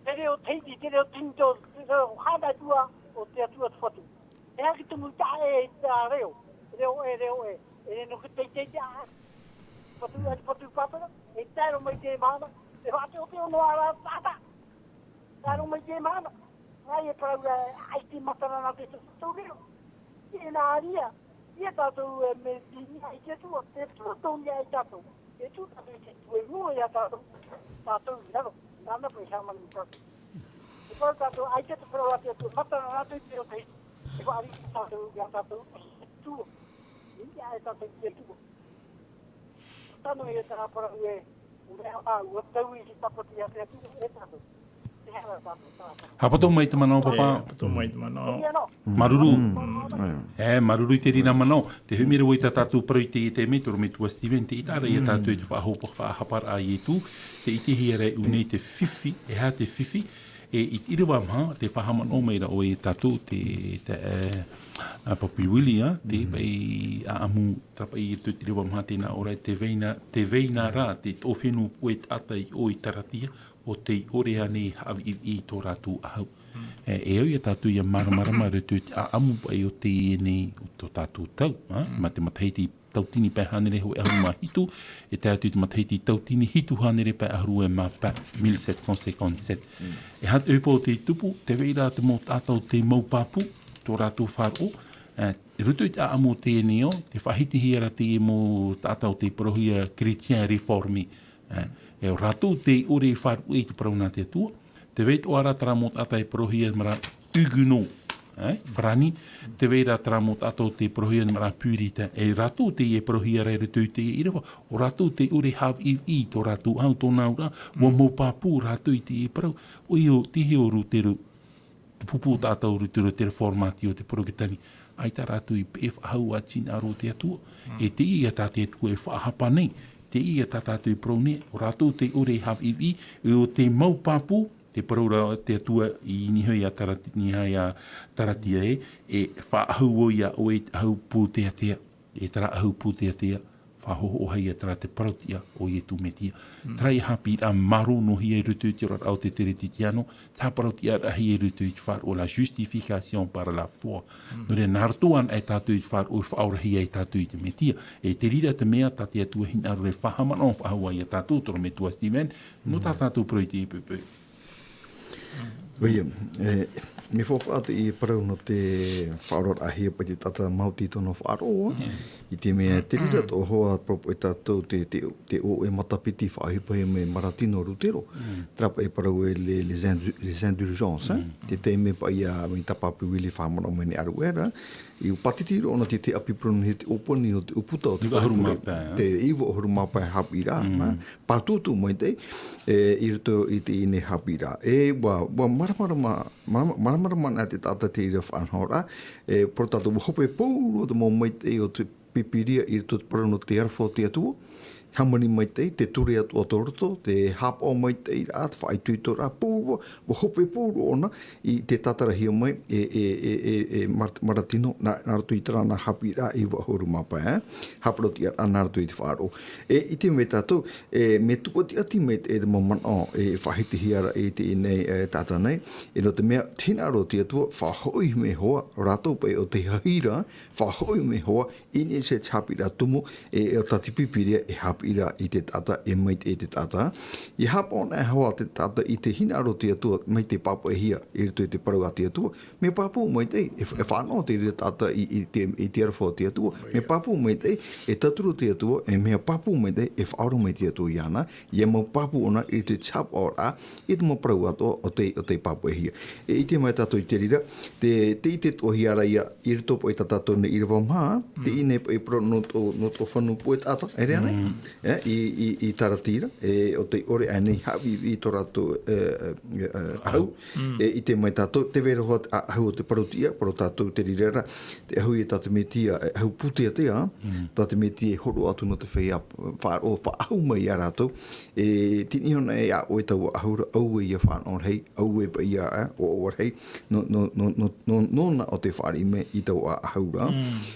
Te reo Tahiti, te reo Tinitō, te reo haʻamaitaʻi o te Atua te Fatu. E aha te tumu taʻa ʻē i tā reo, reo ʻē, reo ʻē, e reo nō te teitei te aha. Fatu, e fatu pāpara, e tae roa mai te mahana, e faʻateʻoteʻo noa rā tātou. Tae roa mai te mahana, ʻaita e parau ra, ʻaita e matara nā te tātou reo. E nā reira, ia tātou e mea tini ai te Atua, te Atua tō ia ai tātou. E tū tātou i te Atua i mua ia tātou, tātou i raro, nāna paʻi e haʻamanaʻo tātou. E parau tātou, ʻaita te parau a te Atua, matara nā te reo Tahiti, e faʻarite tātou ia tātou, e Atua. Ia e tātou i te Atua. Tano ia terā parau ē, ʻo mea ʻā, ʻua taui i te tāpati a te Atua, e tātou. Te hara tātou, tātou. Haʻapoto mai te manaʻo, pāpā. Haʻapoto mai te manaʻo. Ia nō. Māuruuru. Mm, mm. E, māuruuru i te reira manaʻo. Te humi ra vau i tā tātou parau i teie taime, te ʻorometua Steven, te ʻite ra ia tātou i te faʻahope, faʻahaparaʻa a Ietu, te ʻitehia ra e ʻū nei te fifi, e aha te fifi, E i te ʻīrava maha, tē faʻahaʻamanaʻo mai ra ʻoe ia tātou te, te, e, a Papi Willie, ā, te paʻi ʻāʻamu, terā paʻi i roto i te ʻīrava maha tē nā ʻō ra, te veina, te veina rā, te toʻu fenua puʻe taʻata i ʻō i Taratia, ʻo tei ʻore ānei e haʻaviʻiviʻi i tō rātou ʻahu. E, e au ia tātou ʻia māramarama i roto i te ʻāʻamu paʻi o teie nei, o tō tātou tau, ā, mā te matahiti tautini pae hānere hōʻē ʻahuru mā hitu, e tae atu i te matahiti tautini hitu hānere pae ʻahuru e mā pae, mille sept cent cinquante-sept. E aha te ʻohipa o tei tupu, tē vai ra te mau taʻata ʻo tei mau pāpū, tō rātou faʻaroʻo, e, i roto i te ʻāʻamu o teie nei ao, tē faʻahitihia ra teie mau taʻata ʻo tei parauhia chrétiens réformés. E, e ʻo rātou tei ʻore e faʻaruʻe i te parau nā te Atua, tē vai atoʻa ra terā mau taʻata e parauhia mā ra huguenots, e, farāni, tē vai ra terā mau taʻata ʻo tei parauhia mā ra puritains, e rātou tei e parauhia ra i roto i teie ʻīrava, ʻo rātou tei ʻore e haʻaviʻiviʻi i tō rātou ʻahu, tō nāu ra, ʻua mau pāpū rātou i teie parau, ʻoia, tei hea ʻo Lutero, te pupu taʻata ʻo Lutero, te reformatio, te Porotetani, ʻaita rātou i peʻe faʻahou ā te hinaʻaro o te Atua. E teie ia tā te Atua e faʻahapa nei, teie ia tā tātou e parau nei, ʻo rātou tei ʻore e haʻaviʻiviʻi, e ʻo tei mau pāpū, tē parau ra te Atua i niʻa iho ia Tarati-, niʻa ia Taratia ē, e faʻaʻahu vau ia ʻoe i te ʻahu pūteatea. E terā ʻahu pūteatea, faʻahoʻohia terā te parau-tiʻa o Ietu Metia. Terā ia haʻapiʻiraʻa māuruuruhia i roto i te oraraʻa o te Teretitiano, te haʻaparau-tiʻaraʻahia i roto i te faʻaroʻo, la justification par la foi. Nō reira, nā roto anaʻe tātou i te faʻaroʻo, e faʻaorahia e tātou i te Metia. E te reira te mea tā te Atua hinaʻaro e faʻahaʻamanaʻo faʻahou ai ia tātou, te ʻorometua Steven, nō tā tātou parau i teie poʻipoʻi. ʻOia, e, mea faufaʻa teie parau nō te faʻaoraraʻahia paʻi te taʻata maoti i tōna faʻaroʻo, i te mea, te reira atoʻa hoʻi, parau paʻi tātou te, te, te ʻoʻe matapiti faʻaʻohipahia mai Maratino Lutero, terā paʻi e parau e les, les indu-, les indulgences, e? Te taime paʻi ia, mai tā Papi Willie faʻahaʻamanaʻo mai nei ʻāruʻe ra, i pātiti roa ʻōna te, te ʻapi parau nō te ʻōpani o te ʻūputa o te iva ʻahuru mā pae, ā? Te iva ʻahuru mā pae haʻapiʻiraʻa, ā? Pātūtū maitaʻi, e, i roto i teie nei haʻapiʻiraʻa. E, ʻua, ʻua māramarama, māramarama, māramarama anaʻe te taʻata i te reira faʻanahoraʻa, e, parau tātou, ʻua hope pauroa te mau maitaʻi o te Pīpīria i roto i te parau nō te aroha o te Atua, hāmani maitaʻi, te ture atoʻa tō roto, te haʻapaʻo maitaʻiraʻa, te faʻaitoitoraʻa, pauroa, ʻua hope pauroa ʻōna i te tātarahia mai e, e, e, e, e Mar-, Maratino, nā, nā roto i terā nā haʻapiʻiraʻa iva ʻahuru mā pae, ā? Haʻaparau-tiʻaraʻa nā roto i te faʻaroʻo. E, ʻite mai tātou, e, mea tuʻatiʻati mai te, e te mau manaʻo, e, faʻahitihia ra i teie nei, e, taʻata nei, e, nō te mea, te hinaʻaro o te Atua, faʻahoʻi mai hoʻi, rātou paʻi ʻo tei hahi ra, faʻahoʻi mai hoʻi, i niʻa i te haʻapiʻiraʻa tumu, e, e ʻo tā te Pīpīria e haʻapiʻi ra i te taʻata, e maitaʻi i te taʻata. ʻIa haʻapaʻo anaʻe hoʻi te taʻata i te hinaʻaro o te Atua mai te pāpaʻihia i roto i te parau a te Atua, mea pāpū maitaʻi, e, e fānaʻo te reira taʻata i, i te, i te aroha o te Atua, mea pāpū maitaʻi, e tauturu te Atua, e mea pāpū maitaʻi, e faʻaora mai te Atua iāna, ʻia mau pāpū ʻōna i te haʻapaʻoraʻa, i te mau parau atoʻa o tei, o tei pāpaʻihia. E ʻite mai tātou i te reira, te, te ʻite atoʻahia ra ia, i roto paʻi tā tātou nei ʻīrava maha, teie nei paʻi parau nō tō, nō tō fānau puʻe taʻata, ʻere ānei? E, i, i, i Taratira, e, ʻo tei ʻore ānei e haʻaviʻiviʻi i tō rātou, e, e, e, ʻahu. E, ʻite mai tātou, tē vai ra hoʻi te ʻahu o te parau-tiʻa, parau tātou te reira ra, te ʻahu ia tā te Metia, e, ʻahu pūteatea, tā te Metia e hōroʻa atu nō te feiā, faʻaroʻo, faʻaʻahu mai ia rātou, e, tei niʻa iho anaʻe iā ʻoe taua ʻahu ra, auē ʻia fānaʻo rahi, auē paʻi ʻia, e, ʻoaʻoa rahi, nō, nō, nō, nō, nō, nōna ʻo tei fāriʻi mai i taua ʻahu ra.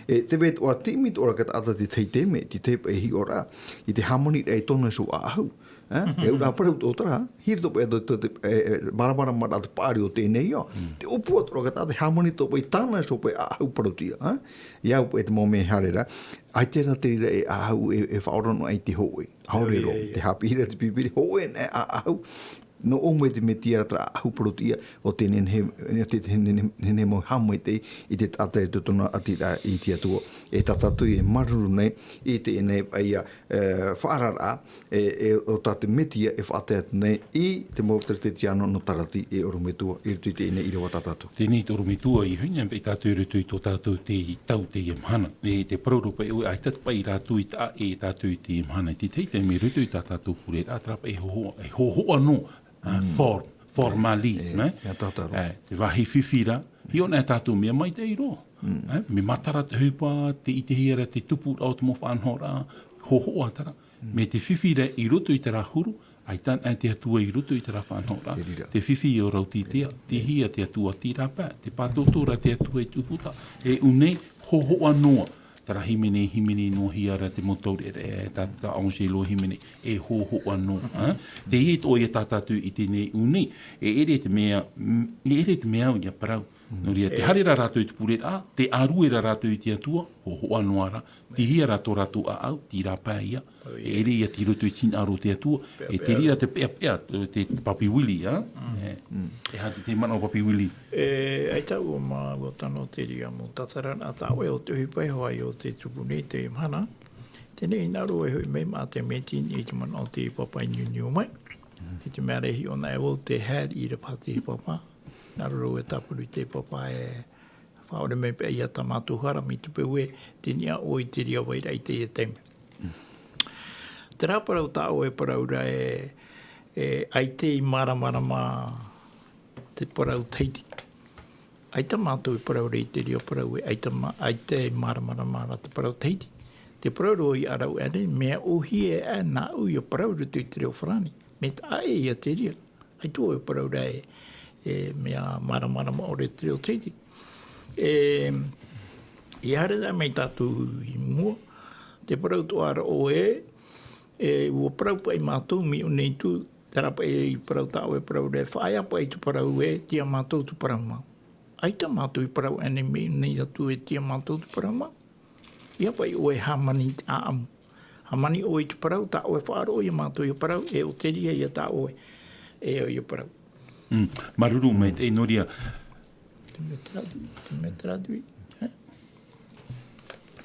E, tē vai atoʻa, tei mai atoʻa ra te taʻata i te tahi taime, te tahi paʻi hiʻoraʻa, i te hāmaniraʻa i tōna iho ʻaʻahu. E, e ʻauraʻa parau tō terā, hia atoʻa paʻi atu te, te, e, e, māramarama ra te paʻari o teie nei ao. Te ʻōpua atoʻa ra te taʻata, hāmani atoʻa paʻi tāna iho paʻi ʻaʻahu parau-tiʻa, e? ʻIa au paʻi te mau mea haere ra, ʻaita rā te reira e ʻaʻahu e, e faʻaora noa i te hōʻē. ʻAore roa, te haʻapiʻiraʻa te Pīpīria, hōʻē anaʻe ʻaʻahu. Nō ʻō mai te Metia ra terā ʻaʻahu parau-tiʻa, ʻo tē nehenehe, te, te, nehenehe, nehenehe mau haʻamaitaʻi i te taʻata i tōna ʻātīraʻa i te Atua. E tā tātou e māuruuru nei, i teie nei paʻi ia, e, faʻaararaʻa, e, e, ʻo tā te Metia e faʻatae atu nei i te mau Teretitiano nō Tarati, e ʻorometua, i roto i teie nei ʻīrava tā tātou. Teie nei te ʻorometua, i huʻi anaʻe paʻi tātou i roto i tō tātou te tau teie mahana. E te parau ra paʻi ʻoe, ʻaita paʻi rātou i taʻa ʻē ia tātou i teie mahana. I te tahi taime i roto i tā tātou pureraʻa, terā paʻi e hōhoʻa, e hōhoʻa noa, a, form-, formalisme, e, e, e, te vāhi fifi ra, hiʻo anaʻe tātou mea maitaʻi roa. E, mea matara te ʻohipa, tē ʻitehia ra te tupuraʻa o te mau faʻanahoraʻa, hōhoʻa terā. Mai te fifi ra i roto i terā huru, ʻAita anaʻe te Atua i roto i terā faʻanahoraʻa. Te fifi o Rautitia, tīhia te Atua, tīrā paʻi, te pātōtō ra te Atua i te ʻūputa, e ʻū nei, hōhoʻa noa. Terā hīmene, hīmene noa hia ra te mau taureʻareʻa, e tā, tā Angelo hīmene, e hōhoʻa noa, ā? Teie atoʻa ia tā tātou i ʻite nei ʻū nei, e ʻere te mea, mm, e ʻere te mea au ia parau. Nō reira, tē haere ra rātou i te pureraʻa, tē ʻārue ra rātou i te Atua, hōhoʻa noa ra, tīhia rā tō rātou ʻāʻau, tīrā paʻi ia. E ʻere ia tei roto i te hinaʻaro o te Atua, e te reira te peʻapeʻa, te, te Papi Willie, ā? E, e aha te, te manaʻo Papi Willie? E, ʻaita ʻua mā, ʻua tano te reira mau tātararaʻa tā ʻoe o te ʻohipa e hoa i ʻō te tupu nei te mahana. Teie nei hinaʻaro e hoʻi mai maʻa te meeting i te manaʻo te papa i niuniu mai. I te mea ra e hiʻo anaʻe vau te haere i te papa. Hinaʻaro e tāpuru i te papa e faʻaʻore mai paʻi ia tā mātou hara mai te peu e te niʻa ʻoe i te reira vai ra i teie taime. Terā parau tā ʻoe e parau ra e, e ʻaita i māramarama te parau Tahiti. ʻAita mātou e parau ra i te reira parau e ʻaita mā-, ʻaita i māramarama ra te parau Tahiti. Te parau roa i ʻārau ʻānei, mea ʻōhie aʻe nāʻu ia parau i roto i te reo Farāni. Mea taʻa ʻē ia te reira. ʻAita ʻoe e parau ra e, e mea māramarama ʻore te reo Tahiti. E, i haere mai tātou i mua, te parau atoʻa ra ʻoe, e, ʻua parau paʻi mātou mai ʻō nei atu, terā paʻi parau tā ʻoe e parau ra e faʻaea paʻi te parau e, tei ia mātou te parau mau. ʻAita mātou i parau ʻānei mai ʻō nei atu e tei ia mātou te parau mau. ʻIa paʻi ʻoe e hāmani i te ʻāʻamu. Hāmani ʻoe i te parau, tā ʻoe e faʻaroʻo ia mātou ia parau, e ʻo te reira ia tā ʻoe e ʻo ia parau. Mm. Māuruuru maitaʻi, nō reira. Tu me traduis, tu me traduis, hein?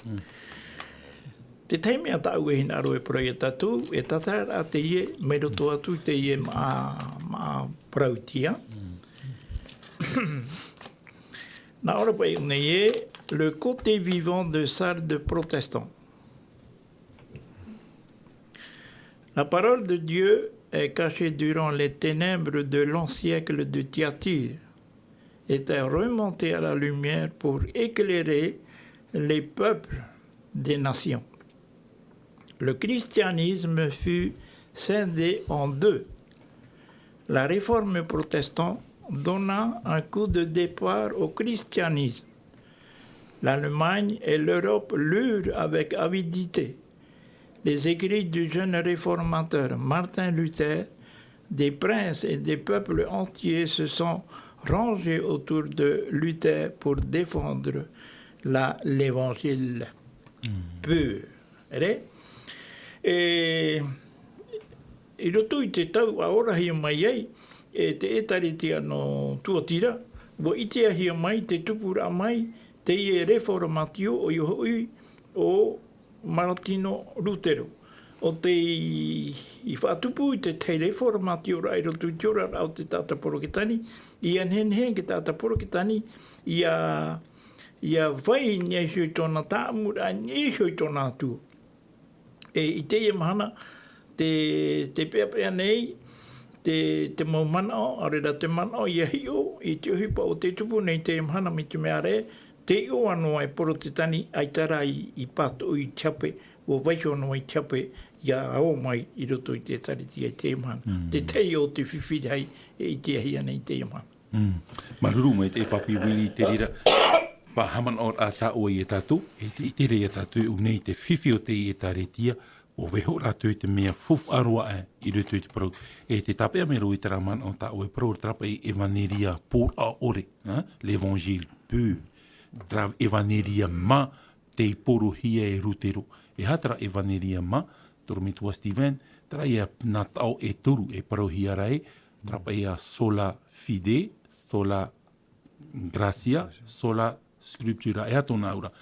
Mm. Te tahi mea tāʻu e hinaʻaro e parau ia tātou, e tātararaʻa teie, mai roto atu teie māʻa, māʻa parauʻtiʻa. Mm. Nā ʻō ra paʻi ʻō nei ē, le côté vivant de salle de protestant. La parole de Dieu est cachée durant les ténèbres de longs siècles de Thyatire et est remontée à la lumière pour éclairer les peuples des nations. Le christianisme fut scindé en deux. La réforme protestante donna un coup de départ au christianisme. L'Allemagne et l'Europe lurent avec avidité les écrits du jeune réformateur Martin Luther. Des princes et des peuples entiers se sont rangés autour de Luther pour défendre la, l'évangile pur. Re? E, i roto i te tau ʻa orahia mai ai, e te ʻĒtārētia nō Tuatira, ʻua ʻitehia mai te tupuraʻa mai, teie reformatio ʻoia hoʻi ʻo Maratino Lutero. ʻO tei, i faʻatupu i te tahi reformatio ra i roto i te oraraʻa o te taʻata Poroketani, ʻia nehenehe te taʻata Poroketani, ʻia, ʻia vai i niʻa iho i tōna tāʻamuraʻa, i niʻa iho i tōna Atua. E, i teie mahana, te, te peʻapeʻa nei, te, te mau manaʻo, ʻaore rā te manaʻo ʻia hiʻo, i te ʻohipa ʻo tei tupu nei teie mahana mai te mea ra, tei ʻō noa e Porotetani, ʻaita rā i, i pātoʻi i te hape, ʻua vaiiho noa i te hape, ʻia ō mai i roto i te ʻĒtārētia i teie mahana. Mm. Te tahi o te fifi rahi, e ʻitehia nei teie mahana. Mm. Māuruuru maitaʻi Papi Willie, te reira, faʻahaʻamanaʻoraʻa tā ʻoe ia tātou, e te, i te reira tātou e ʻō nei te fifi o te ʻĒtārētia, ʻua vaiiho rātou i te mea faufaʻa roa aʻe i roto i te parau. E te tāpeʻa mai roa i terā manaʻo tā ʻoe parau, terā paʻi ʻevaneria pōraʻa ʻore, ā, l'évangile pur. Terā ʻevaneria mā, tei porohia e Rutero. E aha terā ʻevaneria mā, Torometua Steven, terā ia nā taʻo e toru e parauhia ra ē, terā paʻi ia sola fide, sola gratia, sola scriptura, e aha tōna auraʻa.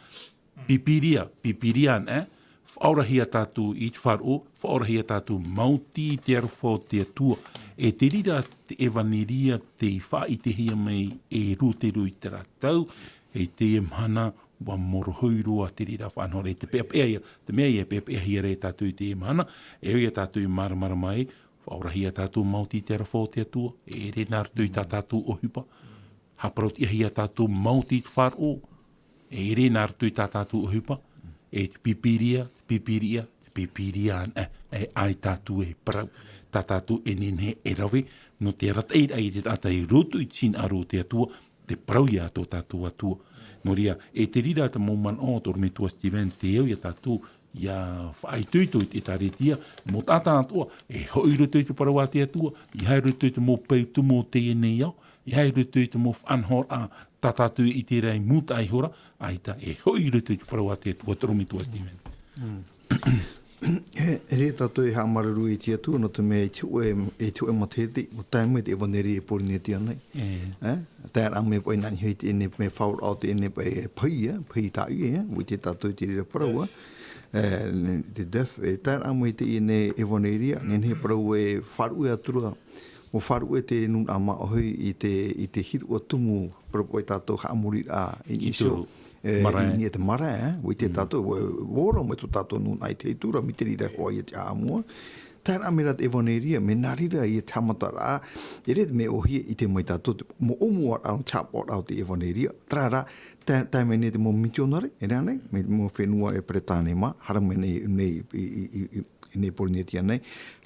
Pīpīria, pīpīria anaʻe, faʻaorahia tātou i te faʻaroʻo, faʻaorahia tātou maoti i te aroha o te Atua. E te reira te ʻevaneria tei faʻaʻitehia mai e Rutero i terā tau, e teie mahana, ʻua morohoi roa te reira faʻanahoraʻa, te peʻapeʻa ia, te mea ia e peʻapeʻahia ra e tātou i teie mahana, e ʻo ia tātou e māramarama ai, faʻaorahia tātou maoti i te aroha o te Atua, e ʻere nā roto i tā tātou ʻohipa, haʻaparauʻtiʻahia tātou maoti i te faʻaroʻo, e ʻere nā roto i tā tātou ʻohipa, e te pīpīria, te pīpīria, te pīpīria anaʻe, e, e ʻaita tātou e parau. tā tātou e nehenehe e rave, nō te arataʻiraʻa i te taʻata i roto i te hinaʻaro o te Atua, te parau ia tō tātou Atua. Nō reira, e te reira te mau manaʻo, tō ʻorometua Steven, te au ia tātou, ia faʻaitoito i te ʻĒkālesia, mau taʻata atoʻa, e hoʻi i roto i te parau a te Atua, ʻeiaha i roto i te mau peu tumu o teie nei ao, ʻeiaha i roto i te mau faʻanahoraʻa, tā tātou i terā i mūtaʻa ihora, ʻaita, e hoʻi i roto i te parau a te Atua, tō ʻorometua Steven. E, e riro tātou e haʻamāuruuru i te Atua, nō te mea i te hōʻē, i te hōʻē matahiti, ʻua tae mai te ʻevanelia i Pōrīnetia nei. E. E? Tae ra mai paʻi nā niʻa i teie nei paʻi faʻaora o teie nei paʻi pahi, e, pahi tāʻui, e, ʻua ʻite tātou i te reira parau, e. E, te def, e, tae ra mai teie nei ʻevanelia, nehenehe parau e faʻaruʻe atu ra, ʻua faʻaruʻe te nūnaʻa māʻohi i te, i te hiruʻa tumu, parau paʻi tātou haʻamoriraʻa, i, i niʻa i te marae. E, i niʻa i te marae, e, ʻua ʻite tātou, ʻua, ʻua ora mai tō tātou nūnaʻa i te ʻatura, mai te reira hoʻi ia te ʻāʻamua. Tae ra mai ra te ʻevanelia, mea nā reira ia te haʻamataraʻa, e riro te mea ʻōhie, ʻite mai tātou, te mau ʻōmuaraʻa, te haʻapaʻoraʻa o te ʻevanelia, terā rā, tae, tae mai nei te mau mitionare, e rā nei, mai te mau fenua e Peretāne mā, haere mai nei, nei, i, i, i, i, i nei Pōrīnetia nei,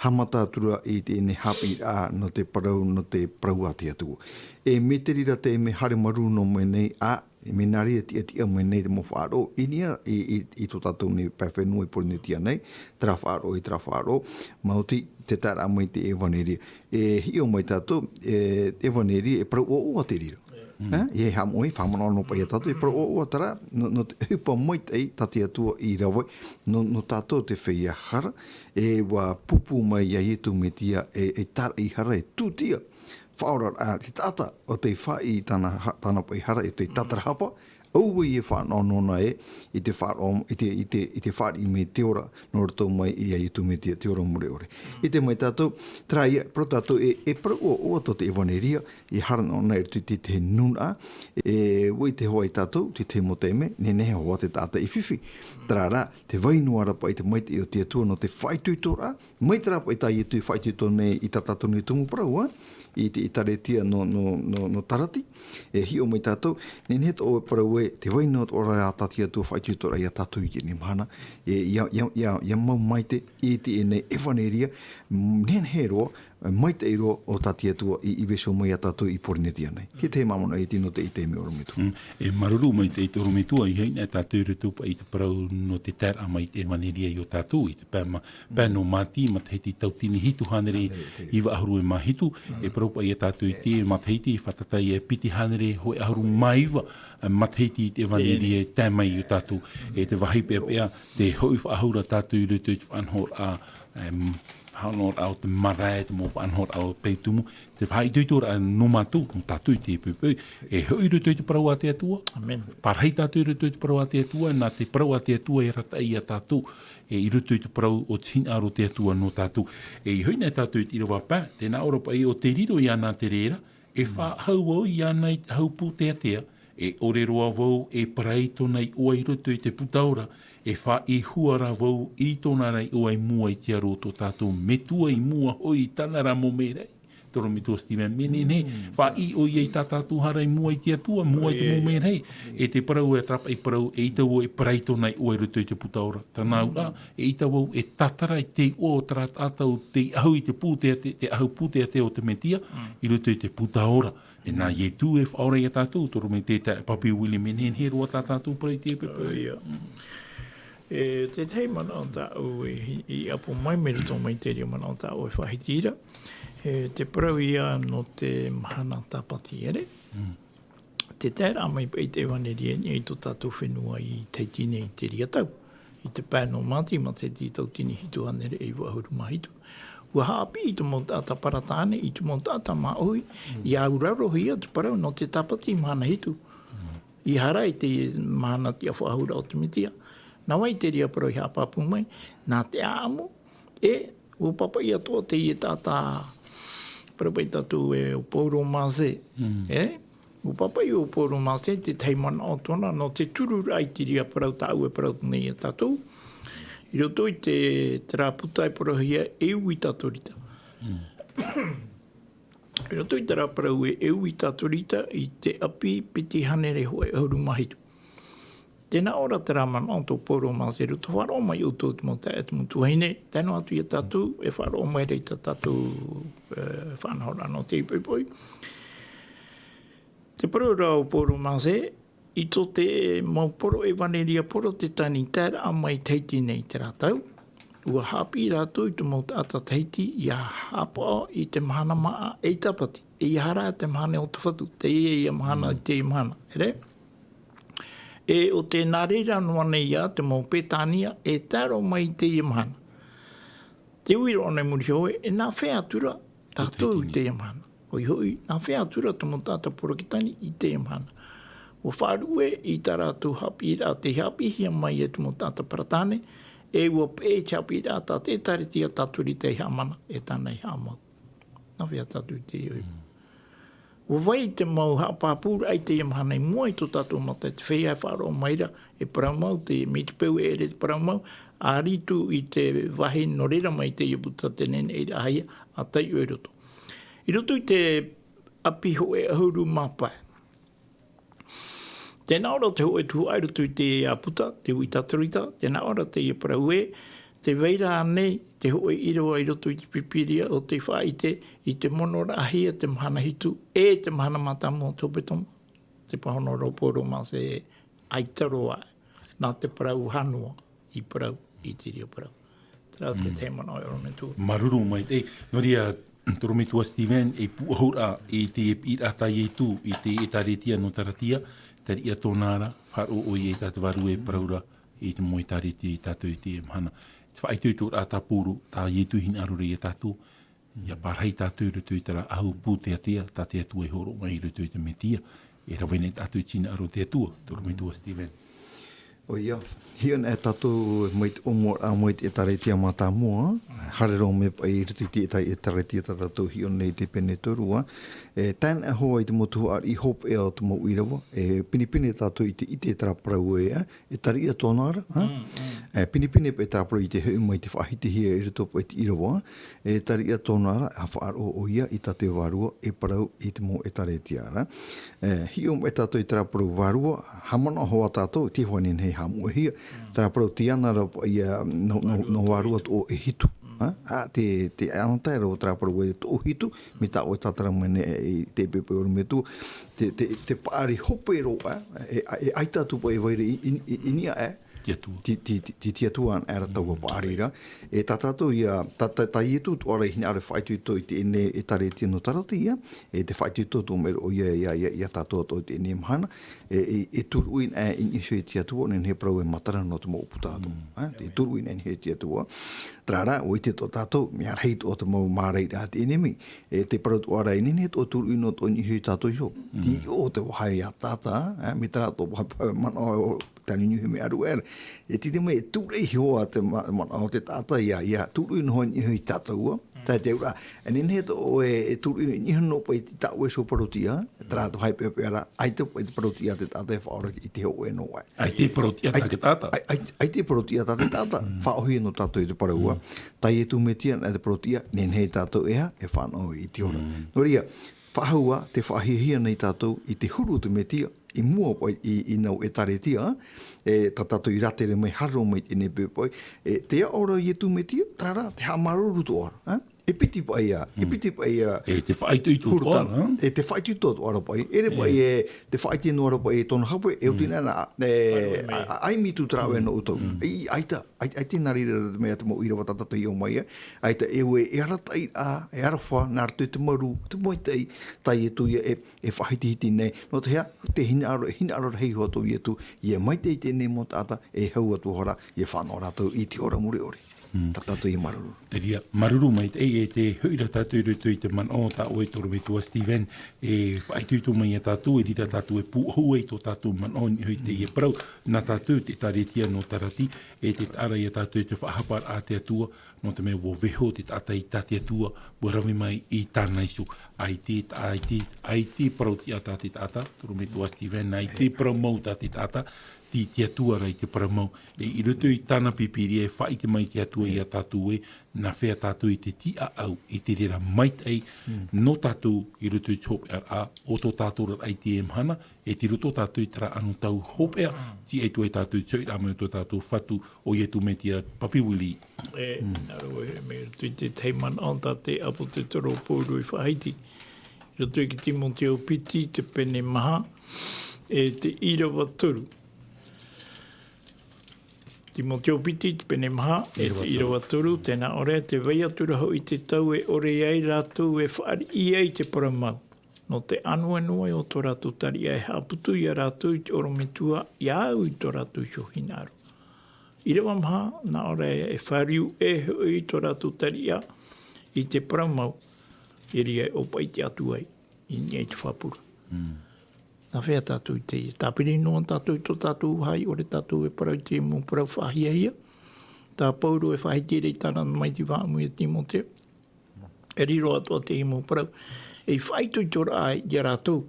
haʻamata atu ra i teie nei haʻapiʻiraʻa nō te parau, nō te parau a te Atua. E mai te reira te mea haere māuruuru noa mai nei, ā, mea nā reira tiʻatiʻa mai nei te mau faʻaroʻo, i niʻa i, i, i tō tātou nei pae fenua i Pōrīnetia nei, terā faʻaroʻo i terā faʻaroʻo, maoti te taeraʻa mai te ʻevanelia. E hiʻo mai tātou, e, ʻevanelia, e parau ʻoaʻoa te reira. Mm. E, e haʻamanaʻo, haʻamanaʻo noa paʻi ia tātou, e parau ʻoaʻoa terā, nō, nō te ʻohipa maitaʻi tā te Atua i rave, nō, nō tātou te feiā hara, e ʻua pūpū mai ia Ietu Metia, e, e tāraʻi hara, e tūtia, faʻaoraraʻa, te taʻata, ʻo tei fāriʻi i tāna ha-, tāna paʻi hara, e tei tātarahapa, ʻoia e faʻanaho nōna ē, i te faʻaroʻo, i te, i te, i te fāriʻi mai te ora, nō roto mai ia Ietu Metia te ora mure ʻore. ʻIte mai tātou, terā ia, parau tātou e, e parau ʻoaʻoa tō te ʻevanelia, e hara noa anaʻe i roto i te, te nūnaʻa, e, ʻua ʻite hoʻi tātou, te tahi mau taime, nehenehe hoʻi te taʻata i fifi. Terā rā, tē vai noa ra paʻi te maitaʻi o te Atua nō te faʻaitoitoraʻa, mai terā paʻi tā Ietu i faʻaitoito nei i tā tātou nei tumu parau, ā, i te ʻĒkālesia nō, nō, nō, nō Tarati, e hiʻo mai tātou, nehenehe tō ʻoe parau ē, tē vai noa atoʻa ra tā te Atua faʻaitoitoraʻa ia tātou i teie nei mahana, e, ia, ia, ia, ia mau maitaʻi i teie nei ʻevanelia, nehenehe roa, maitaʻi roa ʻo tā te Atua i, i vaiiho mai ia tātou i Pōrīnetia nei. Ki te mau manaʻo e tino te ʻite mai ʻorometua. Mm. E māuruuru maitaʻi tō ʻorometua, i haʻinā tātou i roto paʻi i te parau nō te taeraʻa mai te ʻevanelia iā tātou, i te pae ma-, pae nō Māti, matahiti tauatini hitu hānere iva ʻahuru e mā hitu, e parau paʻi ia tātou i te matahiti, fātata ia e piti hānere hōʻē ʻahuru mā iva, e matahiti i te ʻevanelia e tae mai iā tātou, e te vāhi peʻapeʻa, te hoʻi faʻahou ra tātou i roto i te faʻanahoraʻa, em, faʻanahoraʻa o te marae, te mau faʻanahoraʻa o peu tumu, te faʻaitoitoraʻa nō mātou, nō tātou i te poʻipoʻi, e hoʻi i roto i te parau a te Atua. Amen. Parahi tātou i roto i te parau a te Atua, nā te parau a te Atua e arataʻi ia tātou, e i roto i te parau o te hinaʻaro o te Atua nō tātou. E i haʻinā tātou i te ʻīrava pae, tē nā ʻō ra paʻi ʻo tē riro iāna te reira, e faʻahou vau iāna i te hau pūteatea, e ʻore roa vau e parahi i tōna iʻoa i roto i te puta ora, e faʻaʻī hua ra vau i tōna ra iʻoa i mua i te aro o tō tātou Metua i mua hoʻi i tāna ra mau merahi. Tō ʻorometua Steven, mea nehenehe, faʻaʻī ʻoia i tā tātou hara i mua i te Atua, mua i te mau merahi. E te parau e tāpaʻi parau, eʻita vau e parahi i tōna iʻoa i roto i te puta ora. Tāna auraʻa, eʻita vau e tātara i te iʻoa o terā taʻata ʻo tei ʻahu i te pūtea, te, te ʻahu pūteatea o te Metia, i roto i te puta ora. E nā Ietu e faʻaora iā tātou, tō ʻorometua Papi Willie, mea nehenehe roa tā tātou parau i te poʻipoʻi. Ia. E, te tahi manaʻo tāʻu e, i ʻapo mai, mai roto mai te reira manaʻo tāʻu e faʻahiti ra. E, te parau ia nō te mahana tāpati, ʻere? Mm. Te taeraʻa mai paʻi te ʻevanelia i tō tātou fenua i Tahiti nei i te reira tau. I te pae nō Māti, matahiti tauatini hitu hānere e iva ʻahuru mā hitu. ʻUa haʻapiʻi te mau taʻata Peretāne, i te mau taʻata māʻohi, i aurarohia te parau nō te tāpati mahana hitu. Mm. ʻEiaha rā i te mahana tiʻafaʻahou ra o te Metia. Nā vai te reira parau i haʻapāpū mai, nā te ʻāʻamu, e, ʻua pāpaʻi atoʻa teie taʻata, parau paʻi tātou e ʻo Paul Marcet, e? ʻUa pāpaʻi ʻo Paul Marcet, te tahi manaʻo tōna, nō te tururaʻa i te reira parau tāʻu e parau nei iā tātou. I roto i te, terā puta e parauhia e Uitatorita. Mm. I roto i terā parau e, e Uitatorita i te ʻapi piti hānere hōʻē ʻahuru mā hitu. Tēnā ʻō ra terā manaʻo tō Paul Ramsey i roto, faʻaroʻo mai ʻoutou te mau taeaʻe, te mau tuahine, tae noa atu ia tātou, e faʻaroʻo mai ra i tā tātou, e, faʻanahoraʻa nō teie poʻipoʻi. Tē parau ra ʻo Paul Ramsey, i tō te mau poro ʻevaneria Porotetani taeraʻa mai Tahiti nei i terā tau, ʻua haʻapiʻi rātou i te mau taʻata Tahiti ʻia haʻapaʻo i te mahana māʻa ʻei tāpati, ʻeiaha rā te mahana o te Fatu, teie ia mahana, teie mahana, ʻere? E ʻo tē nā reira noa nei ïa te mau Peretania e tae roa mai i teie mahana. Tē ui roa nei muri iho ē, e nā hea atu ra tātou i teie mahana. ʻOia hoʻi, nā hea atu ra te mau taʻata Porotetani i teie mahana. ʻUa faʻaruʻe i tā rātou haʻapiʻiraʻa tei haʻapiʻihia mai e te mau taʻata Peretania, e ʻua peʻe i te haʻapiʻiraʻa tā te ʻĒtārētia, tā Turita i haʻamana, e tāna i haʻamau. Nā hea tātou i teie ʻoe. ʻUa vai te mau haʻapāpūraʻa i teie mahana i mua i tō tātou mata, te feiā e faʻaroʻo mai ra, e parau mau, te, mai te peu e ʻere te parau mau, ʻa riro i te vāhi nō reira mai teie puta te neneʻiraʻahia, ʻa taiʻo i roto. I roto i te ʻapi hōʻē ʻahuru mā pae. Tēnā ʻō ra te hōʻē tuhaʻa i roto i teie puta, te ui tā Turita, tēnā ʻō ra teie parau ē, tē vai ra ānei te hōʻē ʻīrava i roto i te Pīpīria ʻo tē faʻaʻite i te monoraʻahia te mahana hitu, e te mahana mātāmua o te hepetoma, tē parau ra ʻo Paul Ramsey ē, ʻaita roa, nā te parau hā noa i parau i te reira parau. Terā te tahi manaʻo e ʻorometua. Māuruuru maitaʻi. Nō reira, tō ʻorometua Stephen, e pūʻohu ra i te piʻiraʻa tā Ietu i te ʻĒtārētia nō Taratia, tariʻa tōna ra, faʻaroʻo ʻoia i tā te Vārua e parau ra i te mau ʻĒtārētia ia tātou i teie mahana. Te faʻaitoitoraʻa tā Paul, tā Ietu i hinaʻaro ra ia tātou, ʻia pārahi tātou i roto i terā ʻahu pūteatea, tā te Atua i hōroʻa mai i roto i te Mesia, e rave nei tātou i te hinaʻaro o te Atua, tō ʻorometua Stephen. ʻOia, hiʻo nei tātou mai te ʻōmuaraʻa mai te ʻĒtārētia mātāmua, haere roa mai paʻi i roto i te ʻĒtā-, ʻĒtārētia tā tātou hiʻo nei i te pene toru, ā. E tae noa hoʻi i te mau tuhaʻa hopeʻa o te mau ʻīrava, e pinepine tātou i te ʻite i terā parau ē, ā, e tariʻa tōna ra, ā? E pinepine paʻi terā parau i te hoʻi mai te faʻahitihia i roto paʻi i te ʻīrava, e tariʻa tōna ra, ʻa faʻaroʻo ʻoia i tā te Vārua e parau i te mau ʻĒtārētia ra. E, hiʻo mai tātou i terā parau Vārua, haʻamanaʻo hoʻi tātou, tē hoʻi nei haʻamoʻehia, terā parau tiʻa na ra paʻi, ā, nō, nō, nō Vārua toʻo e hitu. Ā, ā, te, te anotau ra o terā parau e toʻo hitu, mai tā ʻoe e tātara mai nei i te poʻipoʻi ʻorometua, te, te, te paʻari hope roa, e, e, e ʻaita atu paʻi e vai ra i, i, i, i niʻa, ē? Te Atua. Te, te, te, te, te Atua anaʻe ra taua paʻari ra. E tā tātou ia, tā, tā, tā Ietu atoʻa ra i hinaʻaro e faʻaitoito i teie ʻĒtārētia nō Taratia, e tē faʻaitoito atoʻa mai ra ʻoia ia, ia, ia tātou atoʻa i teie mahana, e, e, e tūruʻi anaʻe i niʻa iho i te Atua, nehenehe e parau e matara nō te mau puta atoʻa. Ā, e tūruʻi anaʻe i niʻa iho i te Atua. Terā rā, ʻua ʻite atoʻa tātou, mea rahi atoʻa te mau mārairaʻa a te ʻenemi, e tē parau atoʻa ra e nehenehe atoʻa e tūruʻi noa atoʻa i niʻa iho ia tātou iho. Tē ʻite atoʻa te vāhi a te taʻata, ā, mai terā atoʻa vāhi manaʻo, taninuhi mai ʻaruʻe ra. E tītau mai, e tūruʻi iho ā te ma-, manaʻo o te taʻata ia, ia tūruʻi noa i niʻa iho ia tātou, ā. Tae te auraʻa, e nehenehe atoʻa ʻoe e tūruʻi i niʻa iho noa paʻi i tā ʻoe iho parau-tiʻa, terā atoʻa vāhi peʻapeʻa ra, ʻaita paʻi te parau-tiʻa a te taʻata e faʻaora i te hōʻē noa. ʻAita e parau-tiʻa tā te taʻata. ʻAi-, ʻai-, ʻaita e parau-tiʻa tā te taʻata, faʻaʻōhie noa tātou i te parau, ā. Tā Ietu Mesia anaʻe te parau-tiʻa, nehenehe tātou e aha, e fānaʻo i te ora. Nō reira, faʻahou ā, tē faʻahiahia nei tātou i te huru o te Mesia, i mua paʻi i, i nau ʻĒtārētia, e, tā tātou i rātere mai, haere mai i teie poʻipoʻi, e, tē aʻo ra Ietu Mesia, terā rā, te haʻamāuruuru atoʻa ra, ā? E piti paʻi ā, e piti paʻi ā. E te faʻaitoito atoʻa ra, ā? E te faʻaitoito atoʻa ra paʻi, ʻeʻere paʻi e, te faʻaitoito noa ra paʻi tōna hape, e oti noa ā, e, ʻaimi atu terā ʻoe nō ʻoutou. I, ʻaita, ʻai-, ʻaita nā reira te mea te mau ʻīrava tā tātou i ʻō mai, ā. ʻAita e ʻoe, e arataʻi, ā, e aroha, nā roto i te marū, te maitaʻi, tā Ietu ia e, e faʻahitihiti nei. Nō te aha, te hinaʻaro, hinaʻaro rahi iho atu Ietu, ʻia maitaʻi i teie mau taʻata, e hau atu hoʻi ra, ʻia fānaʻo rātou i te ora mure ʻore. Tā tātou ʻia māuruuru. Te reira, māuruuru maitaʻi, e tē hoʻi ra tātou i roto i te manaʻo tā ʻoe tō ʻorometua Stephen, e faʻaitoito mai ia tātou, e riro tātou e pūʻohu ai tō tātou manaʻo i niʻa i teie parau, nā tātou te ʻĒtārētia nō Taratia, e te taʻa ra ia tātou i te faʻahaparaʻa a te Atua, nō te mea ʻua vaiiho te taʻata i tā te Atua, ʻua rave mai i tāna iho. ʻAita, ʻaita, ʻaita parau-tiʻa tā te taʻata, tō ʻorometua Stephen, ʻaita parau mau tā te taʻata, Te, te Atua ra i te parau mau, e, i roto i tāna Pīpīria e faʻaʻite mai te Atua iā tātou ē, nā hea tātou i te tīʻaʻau i te reira maitaʻi nō tātou i roto i te hopeʻaraʻa o tō tātou oraraʻa i teie mahana, e tei roto tātou i terā anotau hopeʻa, tīaʻi atu ai tātou i te hoʻiraʻa mai o tō tātou Fatu, ʻo Ietu Metia. Papi Willie. E, nā roto e, mai roto i te tahi manaʻo tā te ʻāpōsetolo Pauro i faʻahiti. I roto i te Timoteo piti, te pene maha, e te ʻīrava toru. Timoteo piti, te pene maha, e te ʻīrava toru, tē nā ʻō ra, tē vai atu ra hoʻi te tau e ʻore ai rātou e fāriʻi ai te parau mau. Nō te ānoanoa o tō rātou tariʻa e haʻaputu iā rātou i te ʻorometua, iā au i tō rātou iho hinaʻaro. ʻĪrava maha, nā ʻō ra e fāriu ʻē hoʻi tō rātou tariʻa i te parau mau, i reira e ʻōpaʻi te Atua i, i niʻa i te fāpura. Nā hea tātou i teie? Tāpiri noa tātou i tō tātou vāhi, ʻaore tātou e parau i te mau parau faʻahiahia. Tā Pauro e faʻahiti ra i tāna mai te vāʻumu iā Timoteo. E riro atoʻa te mau parau. E faʻaitoitoraʻa iā rātou.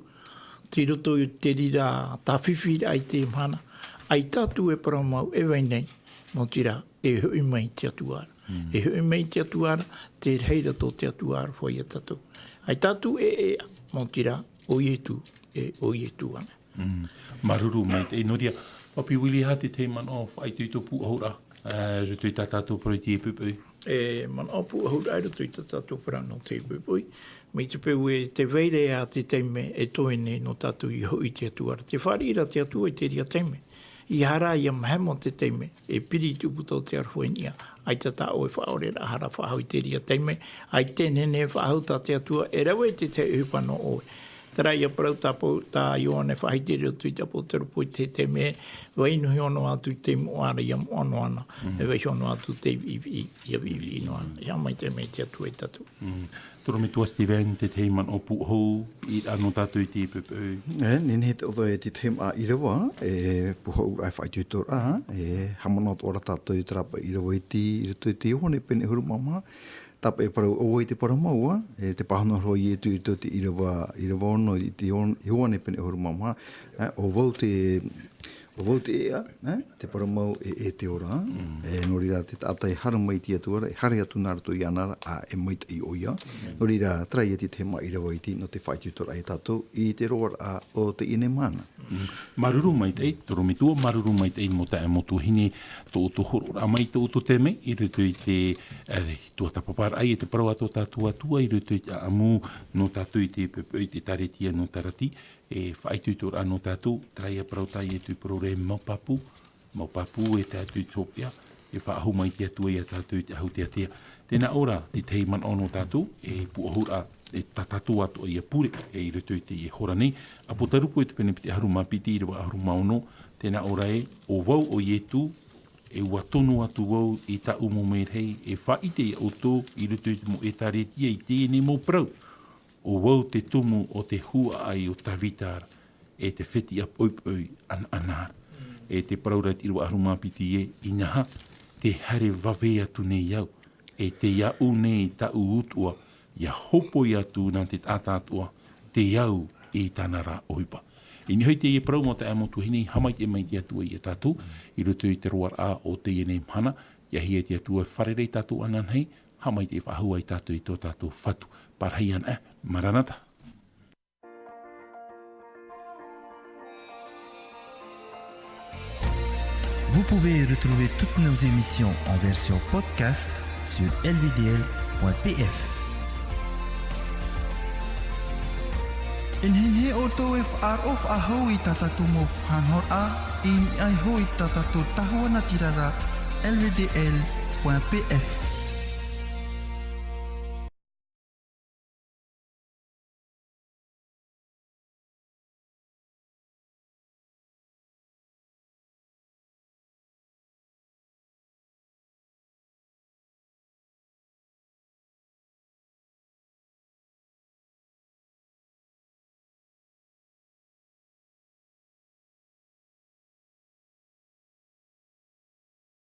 Tei roto i te reira tāfifiraʻa i te mahana. ʻAita atu e parau mau e vai nei. Nō te reira, e hoʻi mai te Atua ra. E hoʻi mai te Atua ra, te reira tō te Atua ra hoʻi iā tātou. ʻAita atu e, e, nō te reira, ʻo Ietu, e, ʻo Ietu ana. Māuruuru maitaʻi, nō reira, Papi Willie, aha te tahi manaʻo faʻaitoito pūʻohuraʻa, ā, roto i tā tātou parau i teie poʻipoʻi? E manaʻo pūʻohuraʻa i roto i tā tātou parau nō teie poʻipoʻi. Mai te peu e tē vai ra te taime e toe nei nō tātou i hoʻi i te Atua ra. Tē fāriʻi ra te Atua i te reira taime. ʻEiaha rā ʻia mahemo te taime, e piri i te ʻūputa o te aroha i niʻa. ʻAita tā ʻoe faʻaʻoreraʻa ra faʻahou i te reira taime, ʻaita e nehenehe faʻahou tā te Atua e rave i te tahi ʻohipa nō ʻoe. Terā ia parau tā Pau-, tā Ioane faʻahiti i roto i te ʻāpōsetolo Pauro i te taime, vai noa atu te moʻa ra ʻia moʻa noa na, e vai noa atu te viʻiviʻi, ʻia viʻiviʻi noa na. ʻIa maitaʻi mai te Atua iā tātou. Torometua Steven, te tahi manaʻo pūʻohu, ʻīraʻa nō tātou i teie poʻipoʻi. E, nehenehe te ʻoto e te tahi manaʻo ʻīrava, e, pūʻohuraʻa e faʻaitoitoraʻa, e, haʻamanaʻo atoʻa ra tātou i terā paʻi ʻīrava iti, i roto i te Ioane pene ʻahuru mā maha, tāpaʻo e parau, ʻo vai te parau mau, e, tē pāhono ra hoʻi Ietu i roto i te ʻīrava, ʻīrava ono i te Ioan-, Ioane pene ʻahuru mā maha, e, ʻo vau te, ʻo vau te ʻēʻa, e, te parau mau e, e te ora. E, nō reira te taʻata e haere mai i te Atua ra, e haere atu nā roto iāna ra, ā, e maitaʻi ʻoia. Nō reira, terā ia te tahi manaʻo ʻīrava iti nō te faʻaitoitoraʻa iā tātou i te roaraʻa o teie nei mahana. Māuruuru maitaʻi, Torometua, māuruuru maitaʻi mau taeaʻe, mau tuahine, tō ʻoutou hōroʻaraʻa mai, tō ʻoutou taime, i roto i te, e, tuatāpaparaʻa, e te parau a tō tātou Atua, i roto i te ʻāʻamu nō tātou i teie poʻipoʻi, te ʻĒkālesia nō Tarati, e faʻaitoitoraʻa nō tātou, terā ia parau tā Ietu i parau ra, mau pāpū, mau pāpū e tae atu i te hopeʻa, e faʻahou mai te Atua iā tātou i te ʻahu teatea. Tē nā ʻō ra, te tahi manaʻo nō tātou, e pūʻohuraʻa, e tā tātou atoʻa ia pure, e i roto i teie hora nei. ʻĀpōsetolo Pauro i te pene piti ʻahuru mā piti, ʻīrava ʻahuru mā ono, tē nā ʻō ra ē, ʻo vau ʻo Ietu, e ʻua tonu atu vau i tāʻu mau merahi, e faʻaʻite iā ʻoutou i roto i te mau ʻĒkālesia i teie nei mau parau. ʻO vau te tumu o te huaʻai o Tavita ra, e te fetiʻa poʻipoʻi ʻanaʻana ra. E te parau ra i te ʻīrava ʻahuru mā piti ē, inaha, tē haere vave atu nei au, e tei aʻu nei tāʻu utuʻa, ʻia hōpoi atu nā te taʻata atoʻa, tei au i tāna ra ʻohipa. I niʻa hoʻi i teie parau mau taeaʻe, mau tuahine, haʻamaitaʻi mai te Atua iā tātou, i roto i te roaraʻa o teie nei mahana, ʻia hiʻo te Atua e fārerei tātou ananahi, haʻamaitaʻi faʻahou ai tātou i tō tātou Fatu. Pārahi ana, e, Maranata. Vous pouvez retrouver toutes nos émissions en version podcast sur L V D L point P F. E nehenehe ʻoutou e faʻaroʻo faʻahou i tā tātou mau faʻanahoraʻa, i niʻa iho i tā tātou tahua natirara, L V D L point P F.